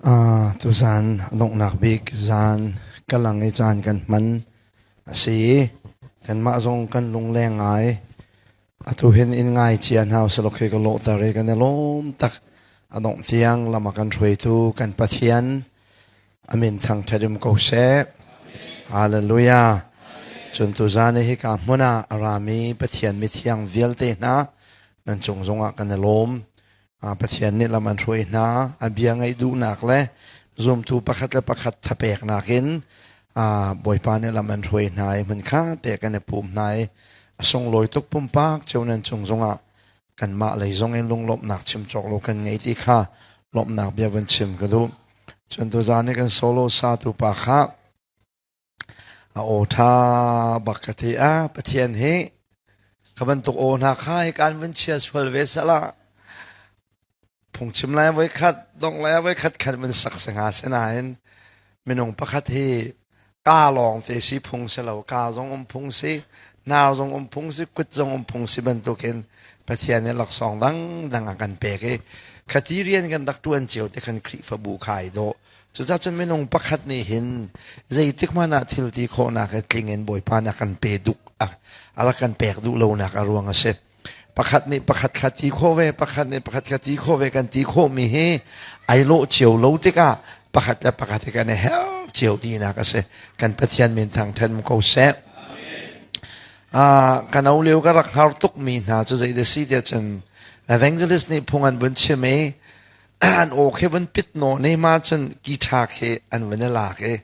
Tuzan donghnak bik zan ka lang i caan kan hman a si i kanmah zong kan lungleng ngai. Atu hin in ngai cia hna usih law khi ka lawhter i kan i lawm tak. A dongh tiang lam a kan hruaitu kan Pathian a min thangṭhat um ko seh. Hallelujah. Cun tuzan i hika hmun ah a rami Pathian mithiang vialte hna nan cung zongah kan i lawm. Pathian nih lam an hruai hna. A bia ngaih duhnak le zumtu pakhat le pakhat thapeknak in Bawipa nih lam an hruai hna i hmunkha te kan i pum hna i a sunglawi tuk pumpak cio nan cung zongah kanmah lei zong in lunglawmhnak chim cawk lo kan ngei ti kha lawmhnak bia van chim ka duh. Cun tuzaan i kan solo satu pa kha A aw ṭha bak ka ti. A Pathian hi ka bantuk aw hna kha hi kaan vun chia sual ve sala. Phungchim lai voi khat, dongh lai voi khat khat vun sak se hnga sinain minung pakhat hi ka lawng te si phung si lo, ka zong um phung si, hnar zong um phung si, kut zong um phung si bantukin Pathian nih laksawng dangdang a kan pek i khati rian kan rak ṭuan cio te khan Khrihfabu kha ai dawh. Cucaah cun minung pakhat nih hin zeitik hmanh ah thil ti khawhnak he tling in Bawipa nih a kan pe duh a rak kan pek duh lonak a ruang a si. Pakhat nih pakhat kha ti khawh ve, pakhat nih pakhat kha ti khawh ve kan ti khawhmi hi ai lawh cio lo tikah pakhat le pakhat hi kan i her cio tinak a si. Kan Pathian min thangṭhat ko seh. Ka no lio ka rak hngar tukmi hna cu zei da si tiah cun evangelist nih phung an vun chim i an aw khi vun pit naw ne ma cun guitar khi an vun i lak i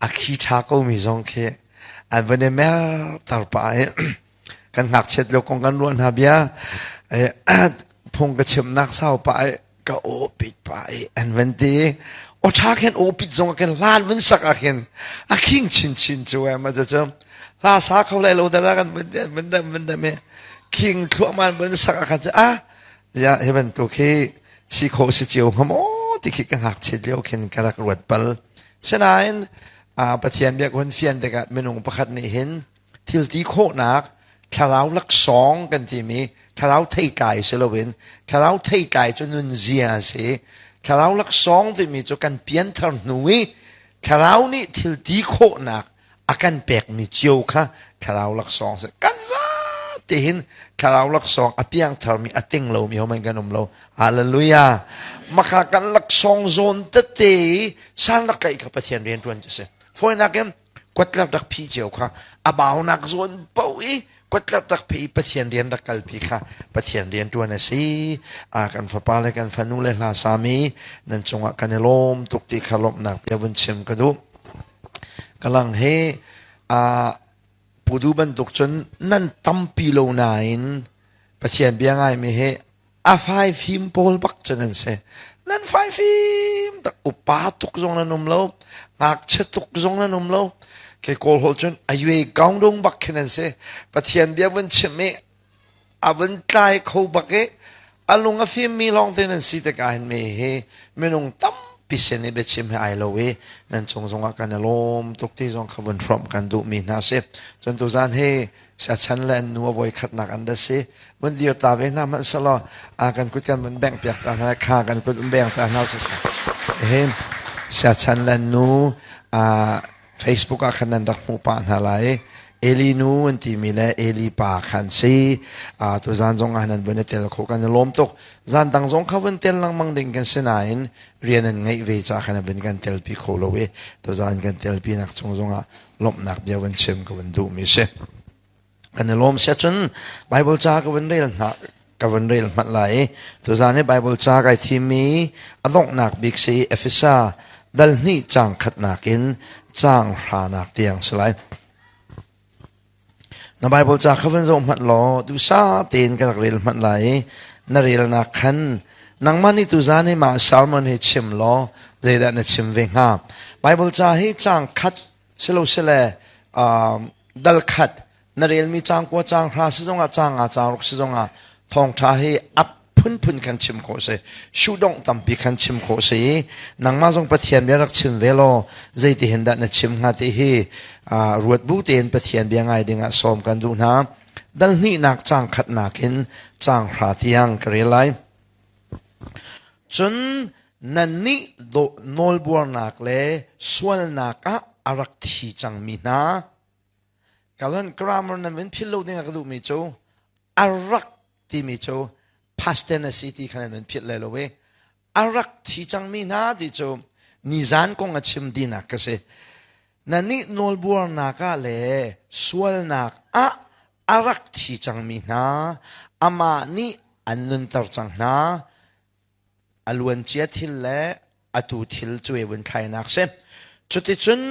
a khi ṭha ko mi zong khi an vun i mer tar pah i kan ngakchiat lio kong kan ruah hna bia phung ka chimnak sau pah i ka aw pit pah i an van ti aw ṭha khin aw pit zong ah khin hlan vun sak ah khin a khing chinchin cu em a cu hla sa kho lai lo dara kan vun ti vun dam vun dam i khing thluahmah vun sak ah khan ah Ya hi bantuk hi si khawh si cio hnga maw ti khi ka ngakchiat lio khin ka rak ruat bal. Sinain Pathian biak hun fian tikah minung pakhat nih hin thil ti khawhnak thlarau laksawng kan timi thlarau theitlai si loin thlarau theitlai cu nunzia a si. Thlarau laksawng timi cu kan pianthar hnu i thlarau nih thil ti khawhnak a kan pekmi cio kha thlarau laksawng si kan zate hin thlarau laksawng a piangtharmi a ting lomi homan kan um lo hallelujah maka kan laksawng zawn tete san rak tlaih kha pathian rian tuan cu si fawinak in kuatlak rak phi cio kha a baunak zawn paoh i kuatlak rak phi pathian rian rak kalpi kha pathian rian tuan a si a kan fapa le kan fanu le hla sami nan cungah kan i lawm tuk ti kha lawmhnak bia vun chim ka duh Kalang hi pudu bantuk cun nan tampi lo nain Pathian bia ngaimi hi a fai fim pawl bak cu nan si. Nan fai fim tak upa tuk zong nan um lo, ngakchia tuk zong nan um lo. Ke kawl holh cun a yue gaungdung bak khi nan si. Pathian bia vun chim i a vun tlai kho bak i a lung a fimmi lawngte nan si tikah hin mi hi minung tampi sin i biachim he ai lo i nan cung zongah kan i lawm tuk ti zong kha vun hrawmh kan duhmi hna si. Cun tuzan hi siachan le an nu a voi khatnak an da si. Vun dir ta ve hna hmanh selaw a kan kut kan vun bengh piak ta hna kha kan kut vun beng ta hna si. Hi siachan le an nu Facebook ah khan nan rak hmuh pah hna lai. Eli nu an timi le Eli pa khan si. Tuzan zong ah nan vun i tel kho kan i lawm tuk. Zan dang zong kha vun tel lengmang ding kan si nain rian an ngeih ve ca khan vun kan telpi kho lo i tuzan kan telpi nak chung zong ah lawmhnak bia vun chim ka vun duhmi si. Kan i lawm sia cun Bible ca ka vun rel hna ka vun rel hmanh lai i tuzan hi Bible ca kai thimmi a donghnak bik si Efesa dal hnih caang khatnak in caang hranak tiang si lai. Na Bible ca kha vun zoh hmanh law duhsah tein ka rak rel hmanh lai i na relnak khan nangmah nih tuzan hi mah sermon hi chim law zeidah na chim ve hnga. Bible ca hi caang khat silosile dal khat na relmi caang kua caang hra si zongah caang nga caang ruk si zongah thawngṭha hi a phunphun khan chim khawh si shuhdongh tampi khan chim khawh si i nangmah zong Pathian bia rak chim ve law zeiti hin dah na chim hnga ti hi ruat bu tein Pathian bia ngai dingah sawm kan duh hna dal hnihnak caang khatnak in caang hra tiang ka rel lai cun. Nannih nawlbuarnak le sualnak ah a rak thi cangmi hna. Kalon grammar nan vun philh lo ding a ka duhmi cu a rak timi cu past tense a si ti kha nan vun philh lai lo i a rak thi cangmi hna ti cu nizan kong a chim tinak ka si. Nannih nawlbuarnak ah le sualnak ah a rak thi cangmi hna amah nih an nunter cang hna. A luancia thil le atu thil cu vun thlainak si. Cuticun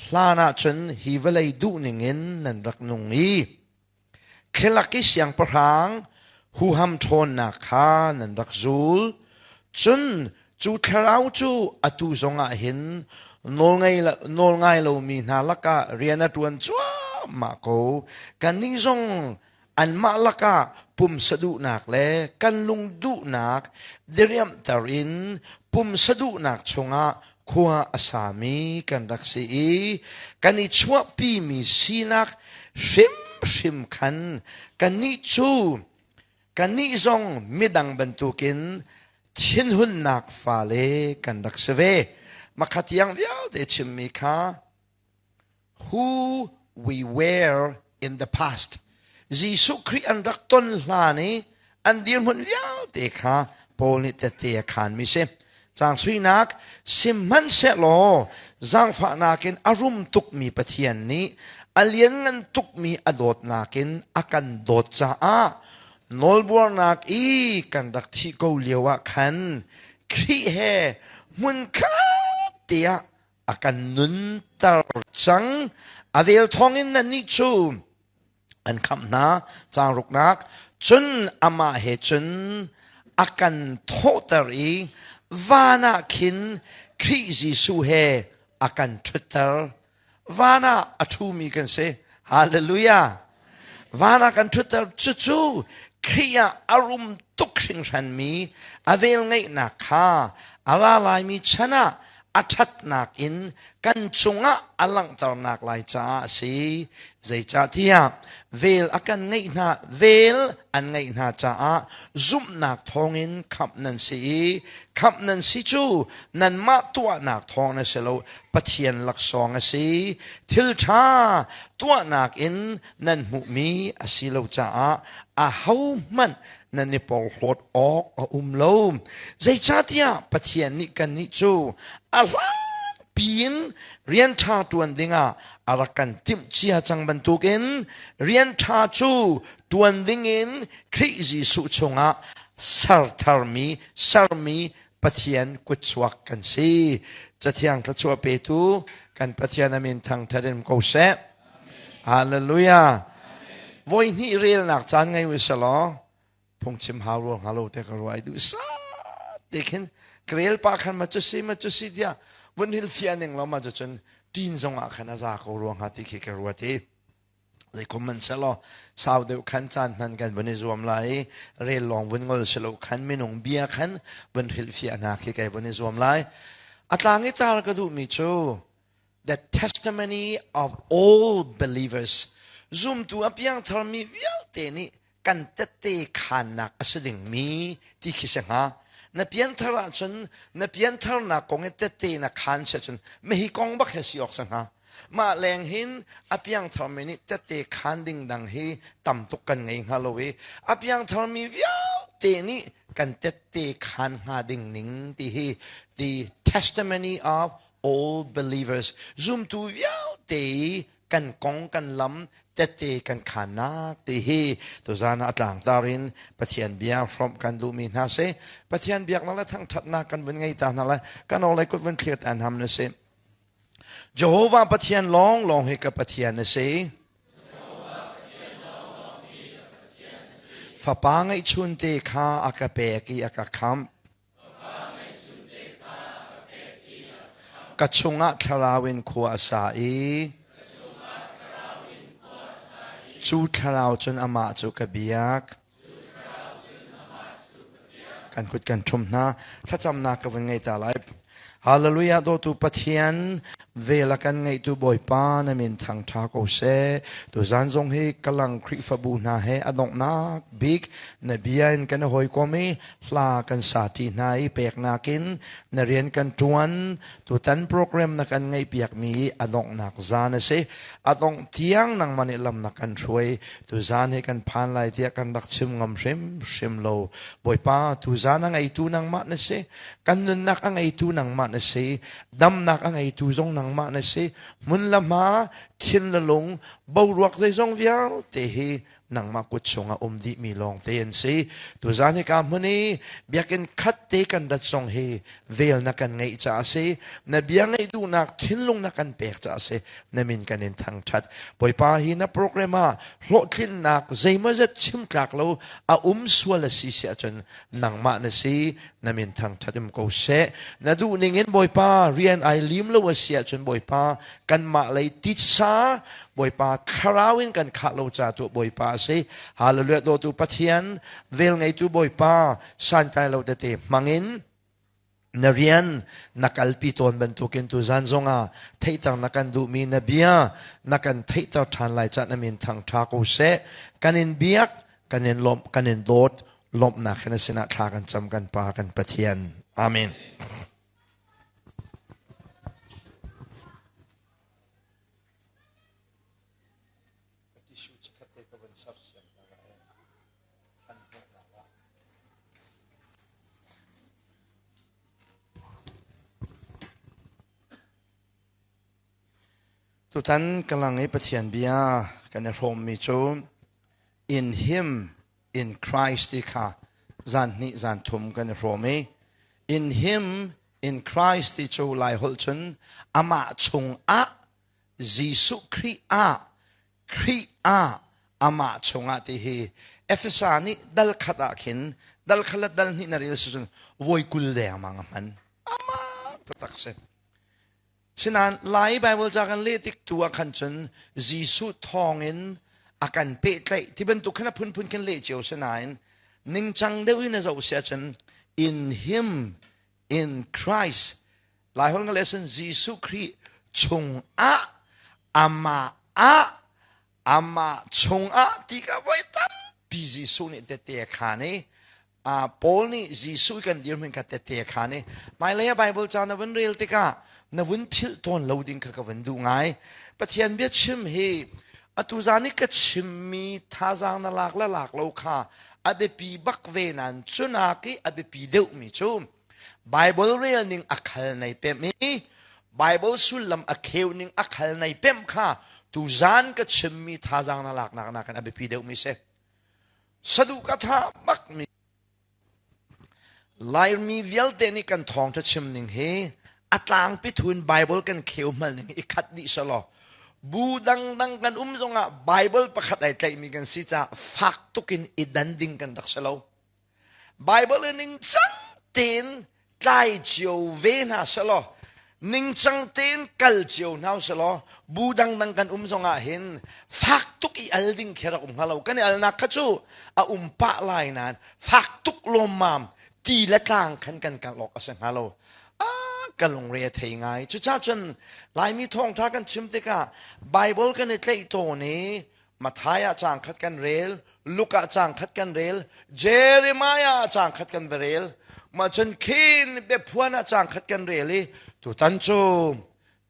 hlan ah cun hi vawlei duhning in nan rak nung i Thlilak i siangpahrang huham ṭhawnnak kha nan rak zul. Cun cu thlarau cu atu zongah hin nawlngai lomi hna lakah rian a ṭuan cuahmah ko. Kannih zong anmah lakah pumsa duhnak le kan lung duhnak diriamhter in pumsa duhnak chungah khua a sami kan rak si i kan i chuahpimi sinak hrimhrim khan kannih cu kannih zong midang bantukin thinhunnak fale kan rak si ve. Makha tiang vialte chimmi kha who we were in the past. Jesuh Khrih an rak ton hlan i an dirhmun vialte kha Paul nih tette a khaanmi si. Caang suinak sihmanhsehlaw zaangfahnak in a rum tukmi Pathian nih a lianngan tukmi a dawtnak in a kan dawt caah nawlbuarnak i kan rak thih ko lio ah khan Khrih he hmunkhat te ah a kan nunter cang. A vel thawngin nannih cu an khamh hna. Caang ruknak cun amah he cun a kan thawhter i van ah khin Khrih Jesuh he a kan ṭhutter. Van ah a ṭhumi kan si. Hallelujah! Van ah kan ṭhutter. Cucu Khrih ah a rum tuk hringhranmi a velngeihnak kha a ra laimi chan ah a ṭhatnak in kan cungah a langhternak lai caah a si. Zeicahtiah vel a kan ngeih hna, vel an ngeih hna caah zumhnak thawngin khamh nan si i khamh nan si cu nanmah tuahnak thawng na si lo, Pathian laksawng a si. Thil ṭha tuahnak in nan hmuhmi a si lo caah ahohmanh nan i porhlawt awk a um lo. Zeicahtiah Pathian nih kannih cu a hlanpi in rian ṭha ṭuan dingah a rak kan timh cia cang bantukin rian ṭha cu ṭuan dingin Khrih Jesuh chungah ser tharmi sermi Pathian kutchuak kan si. Cathiang thluachuah petu kan Pathian a min thangṭhat in ko seh. Hallelujah. Voi hnih relnak caan ngei u selaw phungchim hau ruang hnga lo te ka ruai duh sa te khin krel pa khan ma cu si ma cu si tiah vun hil fia ning lo ma cu cun tin zong ah khan a za ko ruang ha ti khi ka ruat i zeikom man selaw sau deuh khan caan hman kan vun i zuam lai i rel lawng vun ngol silo khan minung bia khan vun hrilhfiah hna khi kai vun i zuam lai. A tlang i tar ka duhmi cu the testimony of all believers zumtu a piangtharmi vialte nih kan tette khaannak a si dingmi ti khi si hnga. Na pianthar ahcun na piantharnak kong i tette na khaan si ahcun mihi kong bak hi si awk si hnga. Mah leng hin a piangtharmi nih tette khaan ding dang hi tam tuk kan ngei hnga lo i a piangtharmi vialte nih kan tette khaan hnga ding ning ti hi the testimony of all believers zumtu vialte i kan kong kan lam tette kan khannak ti hi tuzan ah a tlangtar in Pathian bia hrawmh kan duhmi hna si. Pathian biaknak le thangthatnak kan vun ngei ta hna lai. Kan aw le kut vun thlir ta ham na si. Jehovah Pathian lawng lawng hi ka Pathian a si. Fapa ngeihchun te kha a ka pek i a ka khamh. Ka chungah thlarau in khua a sa i cu thlarau cun amah cu ka biak. Kan kut kan ṭhum hna. Thlacamnak ka vun ngei ta lai. Hallelujah dawtu Pathian. Vel a kan ngeihtu Bawipa na min thangṭha ko seh. Tuzan zong hi Kalang Khrihfabu hna he a donghnak bik na bia in kan i hawikom i hla kan sa ṭi hna i peknak in na rian kan ṭuan. Tutan program na kan ngeihpiakmi hi a donghnak zan a si. A dongh tiang nangmah nih lam na kan hruai. Tuzan hi kan phan lai tiah kan rak chim ngam hrimhrim lo. Bawipa, tuzan a ngeitu nangmah na si. Kan nunnak a ngeitu nangmah na si. Damnak a ngeitu zong nangmah na si. Hmun le hma, thin le lung, boruak zeizong vialte hi nangmah kut chungah um dihmi lawng te an si. Tuzan hika hmun i biakinn khat te kan rat zong hi vel na kan ngeih caah a si. Na bia ngaih duhnak thinlung na kan pek caah a si. Na min kan in thangṭhat. Bawipa hi na program ah hlawhtlinnak zeimawzat chim tlak lo a um sual a si si ahcun nangmah na si. Na min thangṭhat um ko seh. Na duh ning in Bawipa rian ai lim lo a si ahcun Bawipa kanmah lei titsa Bawipa thlarau in kan khah lo ca tu Bawipa a si. Hallelujah dawtu Pathian vel ngeitu Bawipa santlai lo tete hmangin na rian na kalpi tawn bantukin tuzan zongah theihter na kan duhmi na bia na kan theihter ṭhan lai ca na min thangṭha ko seh. Kan in biak, kan in lawmh, kan in dawt, lawmhnak he na sinah thla kan cam kan Pa kan Pathian. Amen. Tutan kalang i Pathian bia kan i hrawmmi cu in him in Christ ti kha zan hnih zan thum kan i hrawm i in him in Christ ti cu Lai holh cun amah chungah Jesuh Khrih ah Khrih ah amah chungah ti hi Efesa nih dal khat ah khin dal khat le dal hnih na rel si cun voi 20 dengmang a hman amah taktak si Sinain Lai Baibal ca kan leh tik tu ah khan cun Jesuh thawngin a kan pehtlaih ti bantuk khan a phunphun khin leh cio sinain ningcang deuh in a zoh si ahcun in him in Christ Lai holh ka leh cun Jesuh Khrih chungah amah ah amah chungah ti ka voi tampi Jesuh nih tete a khaan i Paul nih Jesuh kan dirhmun kha tete a khaan i hmailei ah Baibal ca na vun rel tikah na vun philh tawn lo ding kha ka vun duh ngai. Pathian biachim hi atu zan i ka chimmi thazaang na lak le lak lo kha a biapi bak ve nain cunak i a biapi deuhmi cu Baibal rel ning a khal nei pem i Baibal sullam a kheu ning a khal nei pem kha tuzan ka chimmi thazaang na laknak nakin a biapi deuhmi si. Saduh ka tha bakmi Laimi vialte nih kan thawngṭha chim ning hi a tlangpi thun Bible kan kheu hmal ning i khat dih selaw bu dangdang kan um zongah Bible pakhat ai tlaihmi kan si caah fak tukin i dan ding kan rak si lo. Bible in ningcang tein tlai cio ve hna selaw ningcang tein kal cio hna selaw bu dangdang kan um zongah hin fak tuk i al ding khi rak um hnga lo kan i alnak kha cu a um pah lai nain fak tuk lawmmam ti le tlang khan kan kal awk a si hnga lo ka lungre a thei ngai cucaah cun Laimi thawngṭha kan chim tikah Bible kan i tlaih tawn i Matthai ah caang khat kan rel, Luke ah caang khat kan rel, Jeremiah ah caang khat kan va rel. Mah cun khin biaphuan ah caang khat kan rel i tutan cu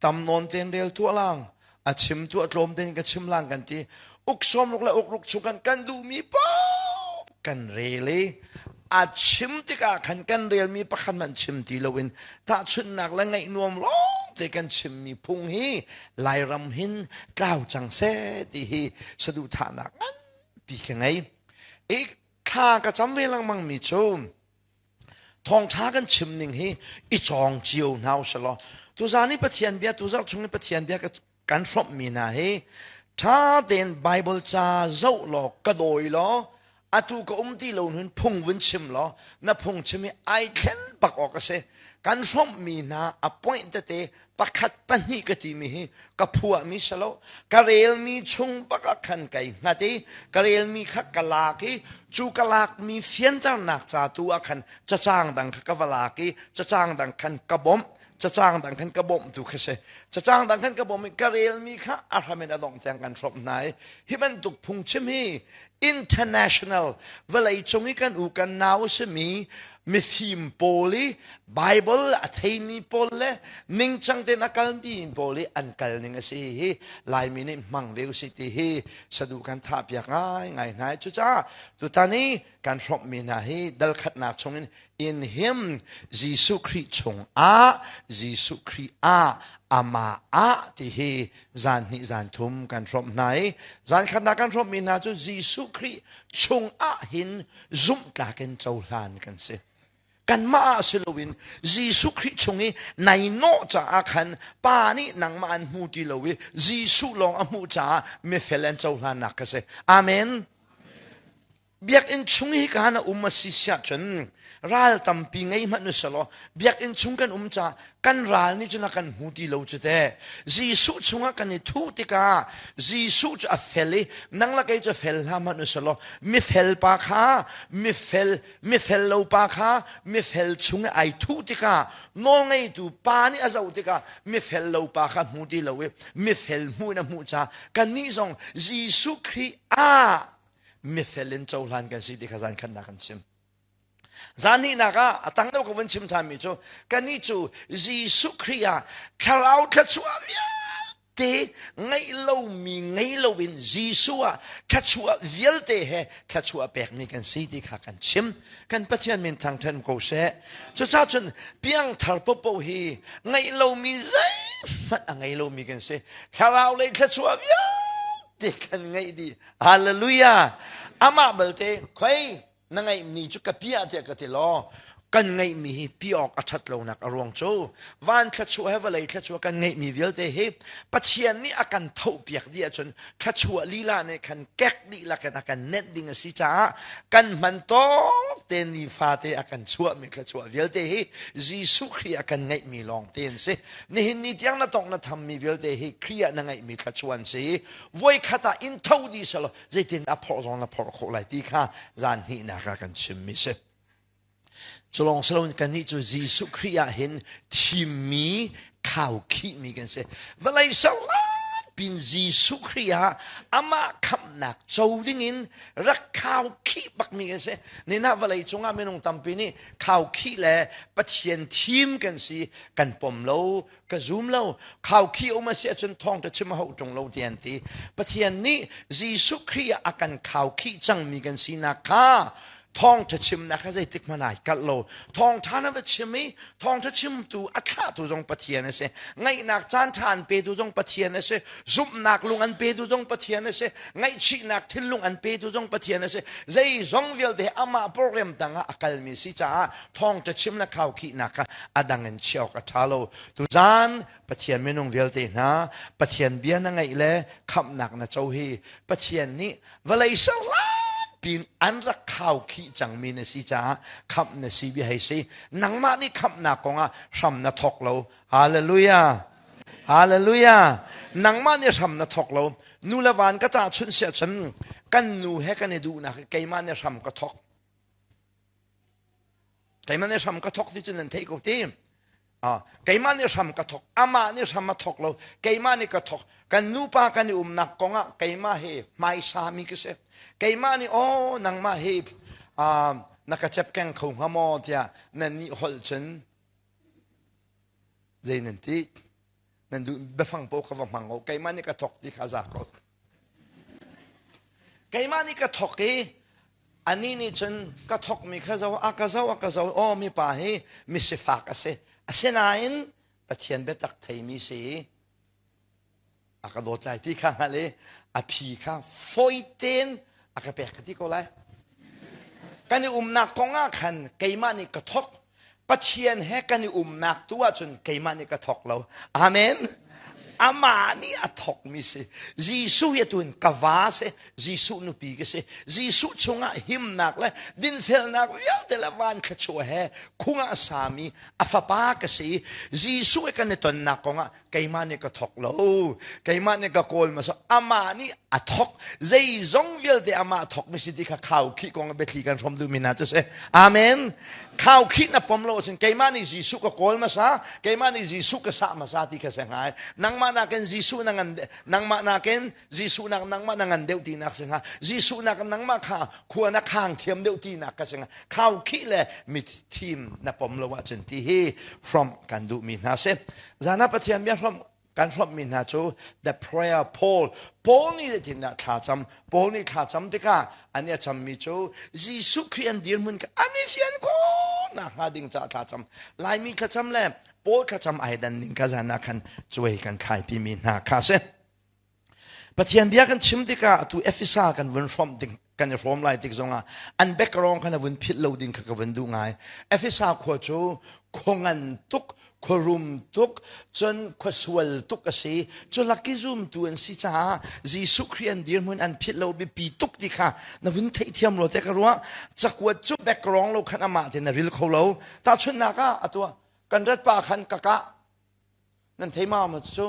tam nawn tein rel tuah lang, a chim tuah tlawm tein ka chim lang kan ti. Uk sawmruk le uk ruk chung kan kan duhmi paoh kan rel i a chim tikah khan kan relmi pakhat hmanh chim ti loin tahchunhnak le ngaih nuam lawng te kan chimmi phung hi Lairam hin tlau cang seh ti hi saduhthahnak nganpi ka ngei. I thla ka cam ve lengmang mi cu thawngṭha kan chim ning hi i cawng cio hna usalaw tuzan i Pathian bia tuzarh chung i Pathian bia kan hrawmhmi hna hi ṭha tein Bible ca zoh law ka dawi law atu ka um ti lo nun phung vun chim law na phung chim hi ai thlen bak awk a si kan hrawmhmi hna a point tete pakhat pahnih ka timi hi ka phuahmi si lo ka relmi chung bak ah khan kai hngat i ka relmi kha ka lak i cu ka lakmi fianternak ca tu ah khan cacang dang kha ka va lak i cacang dang khan ka bawmh. Cacang dang khan ka bawmh tu kha si. Cacang dang khan ka bawmh i ka relmi kha a hram in a dongh tiang kan hrawmh hna i hi bantuk phungchim hi international vawlei cung i kan u kan nau a simi mifim pawl i Bible a theimi pawl le ningcang tein a kalmi pawl i an kal ning a si hi Laimi nih hmang ve usih ti hi sadu kan thah piak ngai ngai hna. Cucaah tutan i kan hrawmhmi hna hi dal khatnak chungin in him Jesuh Khrih chungah Jesuh Khrih ah amah ah ti hi zan hnih zan thum kan hrawmh hna i zan khatnak kan hrawmhmi hna cu Jesuh Khrih chungah hin zumhtlak in cohlan kan si. Kanmah ah si loin Jesuh Khrih chung i nai nawh caah khan Pa nih nangmah an hmu ti lo i Jesuh lawng a hmuh caah mifel an cohlannak ka si. Amen. Biakinn chung hi ka na um a si siah cun ral tampi ngei hmanh usalaw biakinn chung kan um caah kan ral nih cun a kan hmu ti lo cu teh. Jesuh chungah kan i thuh tikah Jesuh cu a fel i nang le kei cu fel hlah hmanh usalaw mifel pa kha mifel mifel lo pa kha mifel chung i ai thuh tikah nawlngeitu pa nih a zoh tikah mifel lo pa kha hmu ti lo i mifel hmuh in a hmuh caah kannih zong Jesuh Khrih ah mifel in cohlan kan si ti kha zan khatnak kan chim. Zan hnihnak ah a tang deuh ka vun chim ṭhanmi cu kannih cu Jesuh Khrih ah thlarau thluachuah vialte ngeih lomi ngei loin Jesuh ah thluachuah vialte he thluachuah pekmi kan si ti kha kan chim. Kan Pathian min thangṭhat ko seh. Cucaah cun piangthar popo hi ngeih lomi zeihmanh a ngei lomi kan si. Thlarau lei thluachuah vialte kan ngeih dih. Hallelujah! Amah balte khoi na ngeihmi cu ka piah tiah ka ti law kan ngeihmi hi pi awk a ṭhat lonak a ruang cu van thluachuah he vawlei thluachuah kan ngeihmi vialte hi Pathian nih a kan thohpiak dih ahcun thluachuah lila nih khan kek dihlak in a kan nenh ding a si caah kan hman tawk te nifate a kan chuahmi thluachuah vialte hi Jesuh Khrih a kan ngeihmi lawng te an si. Nihin ni tiang na tong na thammi vialte hi Khrih ah na ngeihmi thluachuah an si. Voikhat ah in tho dih selaw zeitin a phorh zong na phorh khawh lai ti kha zan hnihnak ah kan chimmi si. Culong siloin kannih cu Jesuh Khrih ah hin thimmi khaukhihmi kan si. Vawlei serlan pin Jesuh Khrih ah amah khamhnak co dingin rak khaukhih bakmi kan si. Nina vawlei cungah minung tampi nih khaukhih le Pathian thim kan si kan pom lo ka zum lo khaukhih um a si ahcun thawngṭha chim a hauh ṭung lo ti an ti Pathian nih Jesuh Khrih ah a kan khaukhih cangmi kan sinak kha thawngṭha chimnak kha zeitik hmanh ai kalh lo thawngṭha na va chim i thawngṭha chimtu a thlahtu zong Pathian a si ngaihnak caan ṭha an petu zong Pathian a si zumhnak lung an petu zong Pathian a si ngaihchihnak thinlung an petu zong Pathian a si zeizong vialte amah program tangah a kalmi si caah thawngṭha chim le khaukhihnak kha a dang in chiah awk a ṭha lo. Tuzaan Pathian minung vialte hna Pathian bia na ngaih le khamhnak na co hi Pathian nih vawlei ser pin an rak khaukhih cangmi na si caah khamh na si bia hei si. Nangmah nih khamhnak kongah hram na thawk lo. Hallelujah. Hallelujah. Nangmah nih hram na thawk lo. Nu le van ka cah chun siah cun kan nu he kan i duhnak keimah nih hram ka thawk. Keimah nih hram ka thawk ti cu nan theih ko ti. Keimah nih hram ka thawk, amah nih hram a thawk lo, keimah nih ka thawk. Kan nupa kan i umnak kongah keimah hi hmaisami ka si. Keimah nih aw nangmah hi na ka cepkeng kho hnga maw tiah nan nih holh cun zei nan ti? Nan duh biafang paoh ka va hmang ko. Keimah nih ka thawk ti kha za ko. Keimah nih ka thawk i anih nih cun ka thawkmi kha zo a ka zo a ka zo aw mipa hi misifak a si. Asinain Pathian biatak theimi si i a ka dawt lai ti kha hngalh i a phi kha fawi tein a ka pek ka ti ko lai. Kan i umnak kong ah khan keimah nih ka thawk. Pathian he kan i umnak tu ahcun keimah nih ka thawk lo. Amen. Amah nih a thawkmi si. Jesuh hi atu in ka va si, Jesuh nupi ka si. Jesuh chungah himnak le dinfelnak vialte le van thluachuah he khung ah sami a fapa ka si. Jesuh he kan i tonnak kongah keimah nih ka thawk lo. Keimah nih ka kawl ma so amah nih a thawk. Zeizong vialte amah thawkmi si ti kha khaukhih kong biathli kan hrawm duhmi hna cu si. Amen. Khaukhih na pom lo ahcun keimah nih Jesuh ka kawl hmasa, keimah nih Jesuh ka sah hmasa ti kha si hnga. Nangmah nakin Jesuh na ngan nangmah nakin Jesuh nak nangmah na ngan deuh tinak si hnga. Jesuh nak nangmah kha khua na khang thiam deuh tinak kha si hnga. Khaukhih le mithim na pom lo ahcun ti hi hrawmh kan duhmi hna si. Zan ah Pathian bia hrawmh kan hrawmhmi hna cu the prayer Paul Paul nih zeitindah thlacam Paul nih thlacam tikah an i a cammi cu Jesuh Khrih an dirhmun kha an i fian khawh nakhnga ding caah thlacam Laimi thlacam le Paul thlacam ai dan ning kha zan ah khan cuai kan thlaipi mi hna kha si Pathian bia kan chim tikah atu Efesa kan vun hrawmh ding kan i hrawm lai tik zongah an background kha na vun philh lo ding kha ka vun duh ngai. Efesa khua cu khua ngan tuk, khua rum tuk, cun khua sual tuk a si. Cu laki zumtu an si caah Jesuh Khrih an dirhmun an philh lo biapi tuk ti kha na vun theihthiam lo te ka ruah. Cakuat cu background lo khan amah te na ril kho lo. Tahchunhnak ah atu kan rat pa khan ka kah Nan thei ma ma cu?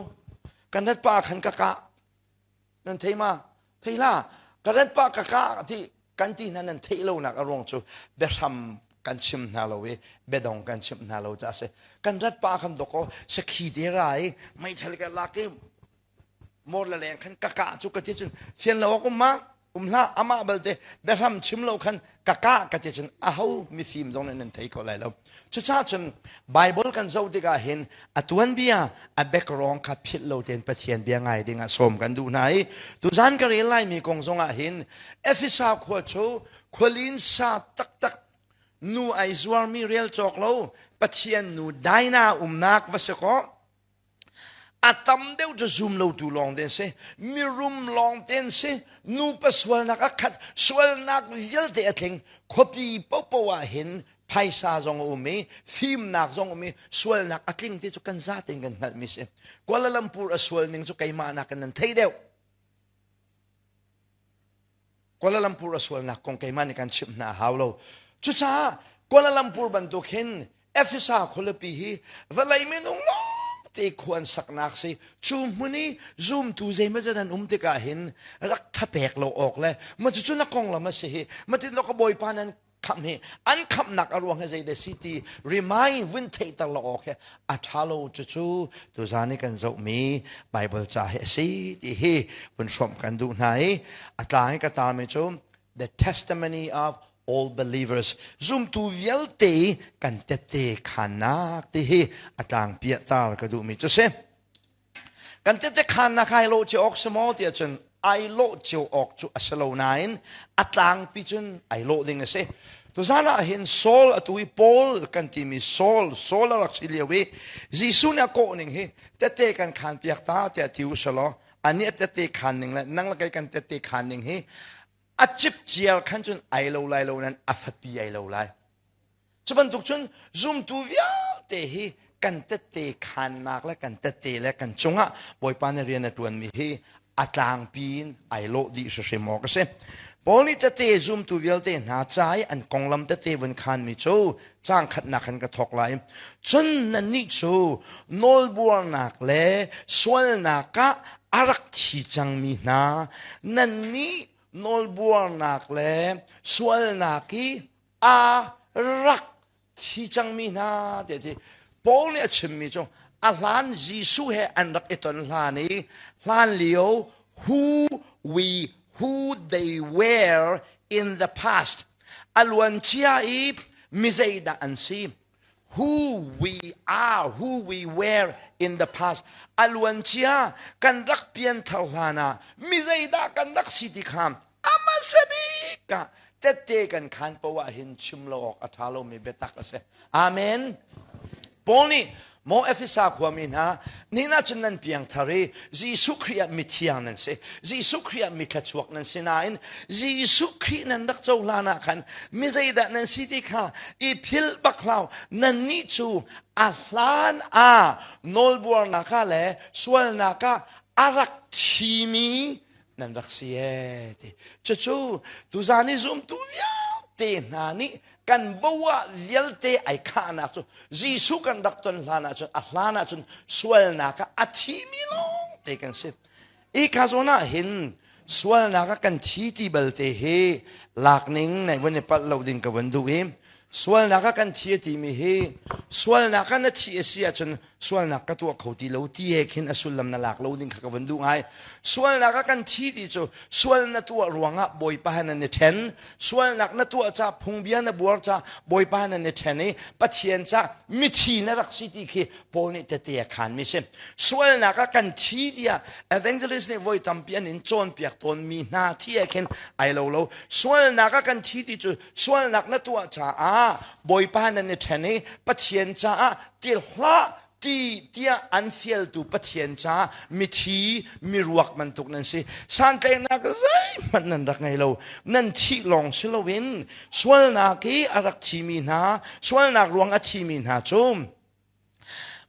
Kan rat pa khan ka kah. Nan thei ma? Thei la. Ka rat pa ka kah ti kan ti hna nan theih lonak a ruang cu biahram kan chim hna lo i biadong kan chim hna lo ca si. Kan rat pa khan dok aw sakhi te ra i meithal ka lak i mor le leng khan ka kah cu ka ti cun fian lo awk um ma um hlah amah balte biahram chim lo khan ka kah ka ti cun aho mifim zong nih nan thei ko lai lo cucaah cun Bible kan zoh tikah hin a tuanbia a background kha philh lo tein Pathian bia ngai ding ah sawm kan duh hna i tuzan ka rel laimi kong zong ah hin Efesa khua cu khualin sa taktak nu ai zuarmi rel cawk lo Pathian nu Dinah umnak va si kaw A tam deuh cu zum lotu lawng te an si. Mirum lawng te an si. Nupa sualnak a khat. Sualnak vialte a tling. Khuapi paohpaoh ah hin phaisa zong a um i fimnak zong um i sualnak a tling ti cu kan zate in kan hngalhmi si. Kuala Lumpur a sual ning cu keimah nakin nan thei deuh. Kuala Lumpur a sualnak kong keimah nih kan chimh hna a hau lo. Cucaah Kuala Lumpur bantuk hin Efesa khualipi hi vawlei minung lawngte khua an saknak si. Cu hmun i zumtu zeimawzat an um tikah hin rak thapek lo awk le ma cucu na konglam a si hi matin ka bawipa nan khamh hi an khamhnak a ruang hi zeidah si ti remind vun theihter lo awk hi a ṭha lo cucu tuzan i kan zohmi Bible ca hi a si ti hi vun hrawmh kan duh hna i a tlang i ka tarmi cu the testimony of all believers zumtu vialte kan tette khannak ti hi a tlangpi ah tar ka duhmi cu si. Kan tete khannak ai lawh cio awk si maw tiah cun ai lawh cio awk cu a si lo nain a tlangpi cun ai lawh ding a si. Tuzan ah hin Saul atu i Paul kan timi Saul, Saul a rak si lio i Jesuh nih a kawh ning hi tete kan khan piak ta tiah ti u selaw anih a tete khan ning le nang le kei kan tete khan ning hi a cipciar khan cun ai lo lai lo nan a fapi ai lo lai. Cu bantuk cun zumtu vialte hi kan tette khannak le kan tette le kan cungah Bawipa nih rian a ṭuanmi hi a tlangpi in ai lawh dih hrimhrim awk a si. Paul nih tette zumtu vialte hna ca i an konglam tette vun khanmi cu caang khatnak khan ka thawk lai. Cun nannih cu nawlbuarnak le sualnak ah a rak thi cangmi hna nannih nawlbuarnak le sualnak i a rak thi cangmi hna ti ti Paul nih a chimmi cu a hlan Jesuh he an rak i ton hlan i hlan lio who we who they were in the past a luan cia i mi zeidah an si who we are who we were in the past a luan cia kan rak pianthar hlan ah mi zeidah kan rak si ti kha Amah bik ah tette kan khan poah hin chim lo awk a ṭha lomi biatak a si. Amen. Paul nih Maw Efesa khuami hna, nihin ahcun nan piangthar i Jesuh Khrih ah mithiang nan si. Jesuh Khrih ah mithlachuak nan si nain Jesuh Khrih nan rak cohlan ah khan mi zeidah nan si ti kha i philh bak hlah. Nannih cu a hlan ah nawlbuarnak ah le sualnak ah a rak thimi nan rak si ee ti. Cucu tuzaan i zumtu vialte hna nih kan bo ah vialte ai khahnak cu Jesuh kan rak ton hlan ahcun a hlan ahcun sualnak ah a thimi lawng te kan si. I ka zawn ah hin sualnak ah kan thi ti balte hi lak ning nei vun i palh lo ding ka vun duh i sualnak ah kan thi a timi hi sualnak ah na thi a si ahcun sualnak ka tuah kho ti lo ti he khin a sullam na lak lo ding kha ka vun duh ngai. Sualnak ah kan thi ti cu sual na tuah ruangah Bawipa he nan i ṭhen. Sualnak na tuah ca phungbia na buar ca Bawipa he nan i ṭhen i Pathian ca mithi na rak si ti khi Paul nih tete a khan mi si. Sualnak ah kan thi tiah evangelist nih voi tampi an in cawnpiak tawnmi hna thi he khin ai lo lo. Sualnak ah kan thi ti cu sualnak na tuah caah Bawipa nan i ṭhen i Pathian caah ti hlah ti tiah an fialtu Pathian caah mithi miruak bantuk nan si. Santlaihnak zeihmanh nan rak ngei lo. Nan thih lawng si loin sualnak i a rak thimi hna, sualnak ruang a thimi hna cu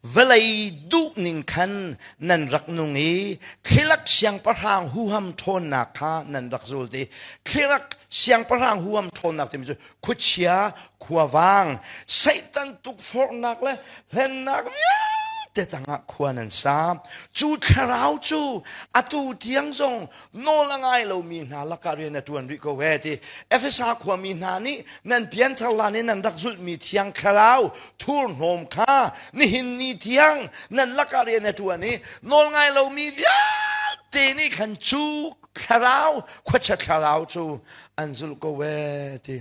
Vawlei duhning khan nan rak nung i thlirak siangpahrang huham ṭhawnnak kha nan rak zul ti. Thlirak siangpahrang huham ṭhawnnak timi cu khuachia, khuavang, Satan tukforhnak le hlennak vialte tangah khua nan sa. Cu thlarau cu atu tiang zong nawl a ngai lomi hna lakah rian a ṭuan rih ko ee ti. Efesa khuami hna nih nan pianthar hlan i nan rak zulhmi thiang thlarau thurhnawm kha nihin ni tiang nan lakah rian a ṭuan i nawl ngai lomi vialte nih khan cu thlarau khuachia thlarau cu an zulh ko ee ti.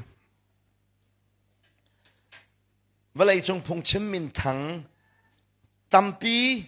Vawleicung phungchim minthang tampi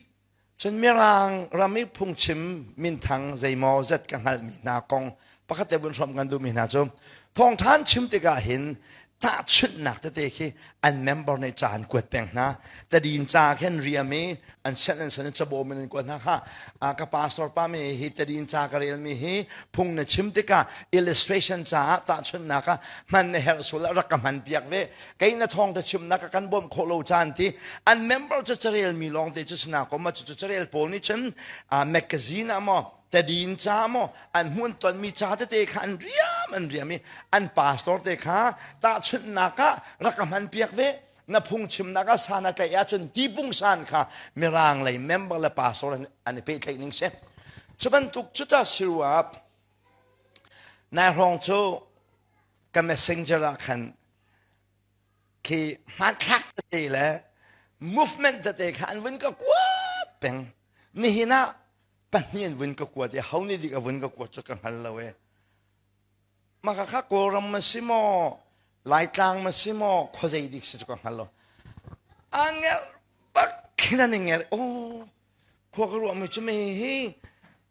Cun Mirang ram i phungchim minthang zeimaw zat ka hngalhmi hna kong pakhat te vun hrawm kan duhmi hna cu thawngṭha an chim tikah hin tahchunhnak tete khi an member nih ca an kuat peng hna. Tadin ca khin riam i an sanh an san i cabawm in an kuat hna kha ka pastor pa mi hi tadin ca ka relmi hi phung na chim tikah illustration caah tahchunhnak ah hman na herh sual ah rak ka hman piak ve kei na thawngtha chimnak ka kan bawmh khawh lo caan ti an member cu carel mi lawng te cu sina ko ma cu carel pawl nih cun magazine ah maw tadin ca maw an hmun ton mi ca tete kha an riam an riam i an pastor te kha tahchunhnak ah rak ka hman piak ve na phungchimnak ah san a tlaih ahcun tipungsan kha mirang lei member le pastor an i pehtlaih ning si cu bantuk cu ta siruap nai hrawng cu ka messenger ah khan khi hmanthlak tete le movement tete kha an vun ka kuat peng nihin ah pahnih an vun ka kuat i ho nih dik a vun ka kuat cu ka hngal lo e maka kha kawlram ma si maw laitlang ma si maw khuazei dik si cu ka hngal lo a ngerh bak khin an i ngerh oh khua ka ruahmi cu mi hi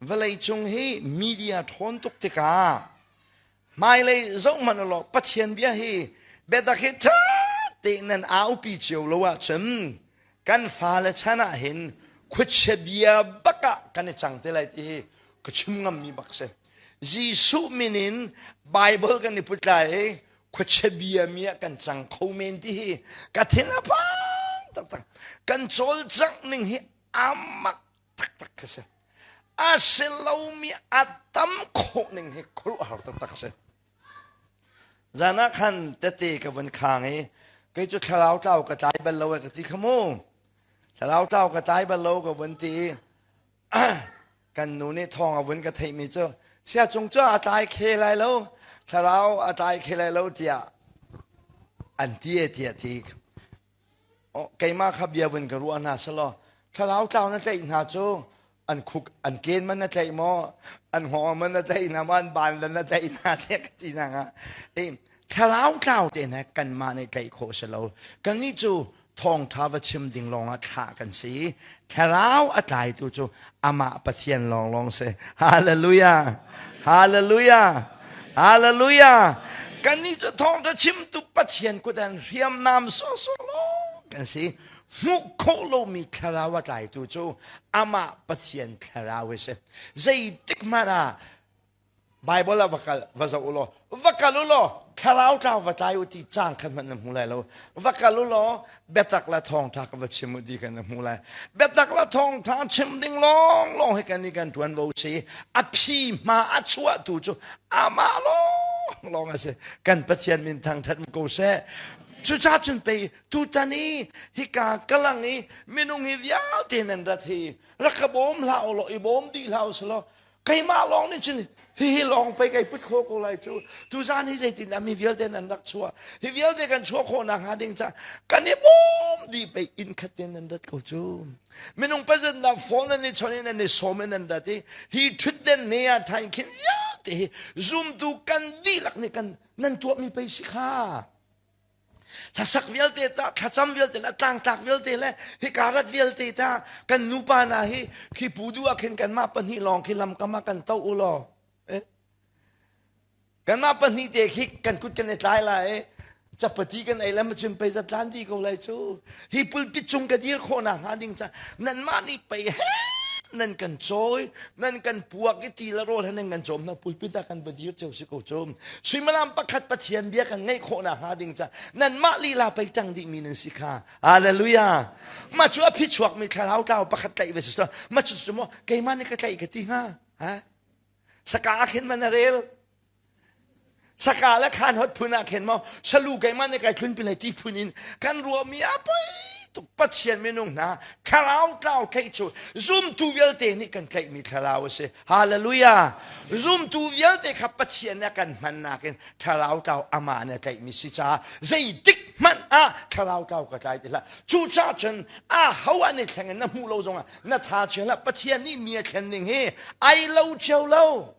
vawlei cung hi media ṭhawn tuk tikah Hmailei zoh hmanh u law Pathian bia hi biatak hi ṭha tein nan aupi cio lo ahcun kan fale chan ah hin khuachia bia bak ah kan i cang te lai ti hi ka chim ngammi bak si. Jesuh min in Bible kan i put lai i khuachia bia mi ah kan cang kho men ti hi ka thin a phang taktak. Kan cawlcangh ning hi a mak taktak khi si. A si lomi a tam khawh ning hi khuaruahhar taktak a si. Zan ah khan tete ka vun khang i kei cu thlarau tlau ka tlai bal lo e ka ti kha mu. Thlarau tlau ka tlai bal lo ka vun ti i kan nu nih thawng a vun ka theihmi cu sia cung cu a tlai khe lai lo thlarau a tlai khe lai lo tiah an ti e tiah ti Keimah kha bia vun ka ruah hna selaw thlarau tlau na tlaih hna cu an khuk an ken man na tlaih maw an hngawng man na tlaih hna maw an ban lan na tlaih hna tiah ka ti hna hnga thlarau tlau te hna kanmah nih tlaih khawh si lo kannih cu thawngṭha va chim ding lawngah thlah kan si thlarau a tlaitu cu amah Pathian lawnglawng si hallelujah hallelujah hallelujah kannih cu thawngṭha chimtu Pathian kut an hriamnam sawsawh lawng. kan si. Hmuh khawh lomi thlarau a tlaitu cu amah Pathian thlarau a si. Zeitik hmanh ah Bible ah va kal va zoh u law va kal u law thlarau tlau va tlai u ti cang khat hmanh na hmu lai lo. Va kal u law biatak le thawngtha ka va chim u ti kan na hmu lai. Biatak le thawngtha chim ding lawng lawng hi kan nih kan tuanvo si. A phi hma a chuahtu cu amah lawng lawng a si. Kan Pathian min thangthat ko seh. Cucaah cun pei tutan i hika kalang i minung hi vialte nan rat hi rak ka bawm hlah u law i bawm dih hlah u selaw keimah lawng nih cun hihi lawng pei kai put kho ko lai cu. Tuzan hi zeitin dah mi vialte nan rak chuah? Hi vialte kan chuah khawh nakhnga ding ca kan i bawm dih pei inn khat te nan rat ko cu. Minung pazat na phone nan i chon in nan i sawm in nan rat i hi ṭhutden ne ah ṭhain khin vialte hi zumtu kan dihlak nih kan nan tuahmi pei si kha. Hlasak vialte ta, thlacam vialte le tlangtlak vialte le hika rat vialte ta kan nupa hna hi khi pudu ah khin kanmah pahnih lawng khi lamkam ah kan to u law. Eh? Kanmah pahnih te khi kan kut kan i tlai lai i chapati kan ei le macun pei zatlan di ko lai cu. Hi pulpit cung ka dir khawh nak hnga ding ca nanmah nih pei he nan kan cawi nan kan puak i ti le rawl he nan kan cawm na pulpit ah kan va dir cio si ko cu. Suimilam pakhat Pathian bia kan ngeih khawh nak hnga ding ca nanmah lila pei ṭang dih mi nan si kha. Hallelujah. Mah cu a phichuak mi thlarau tlau pakhat tlaih ve si mah cu cu maw keimah nih ka tlaih ka ti hnga. Ha? Saka ah khin man a rel. Saka le khan hot phun ah khin maw salu keimah nih kai thlun pi lai ti phun in kan ruahmi a poi tuk Pathian minung hna thlarau tlau tlaih cu zumtu vialte nih kan tlaihmi thlarau a si. Hallelujah. Zumtu vialte kha Pathian nih a kan hmannak in thlarau tlau amah nih a tlaihmi si caah zeitik hmanh ah thlarau tlau ka tlai ti hlah. Cucaah cun a ho an i thleng in na hmuh lo zongah na tha chia hlah. Pathian nih mi a thlen ning hi ai lo cio lo.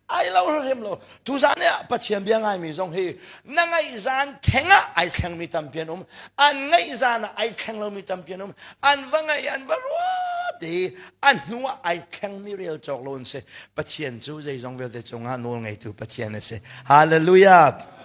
Ai lo hrim lo. Tuzan ah Pathian bia ngaimi zong hi na ngaih zan theng ah ai thlengmi tampi an um. An ngaih zan ah ai thleng lomi tampi an um. An va ngaih an va ruat i a hnu ah ai thlengmi rel cawk lo an si. Pathian cu zeizong vialte cungah nawl ngeitu Pathian a si. Hallelujah.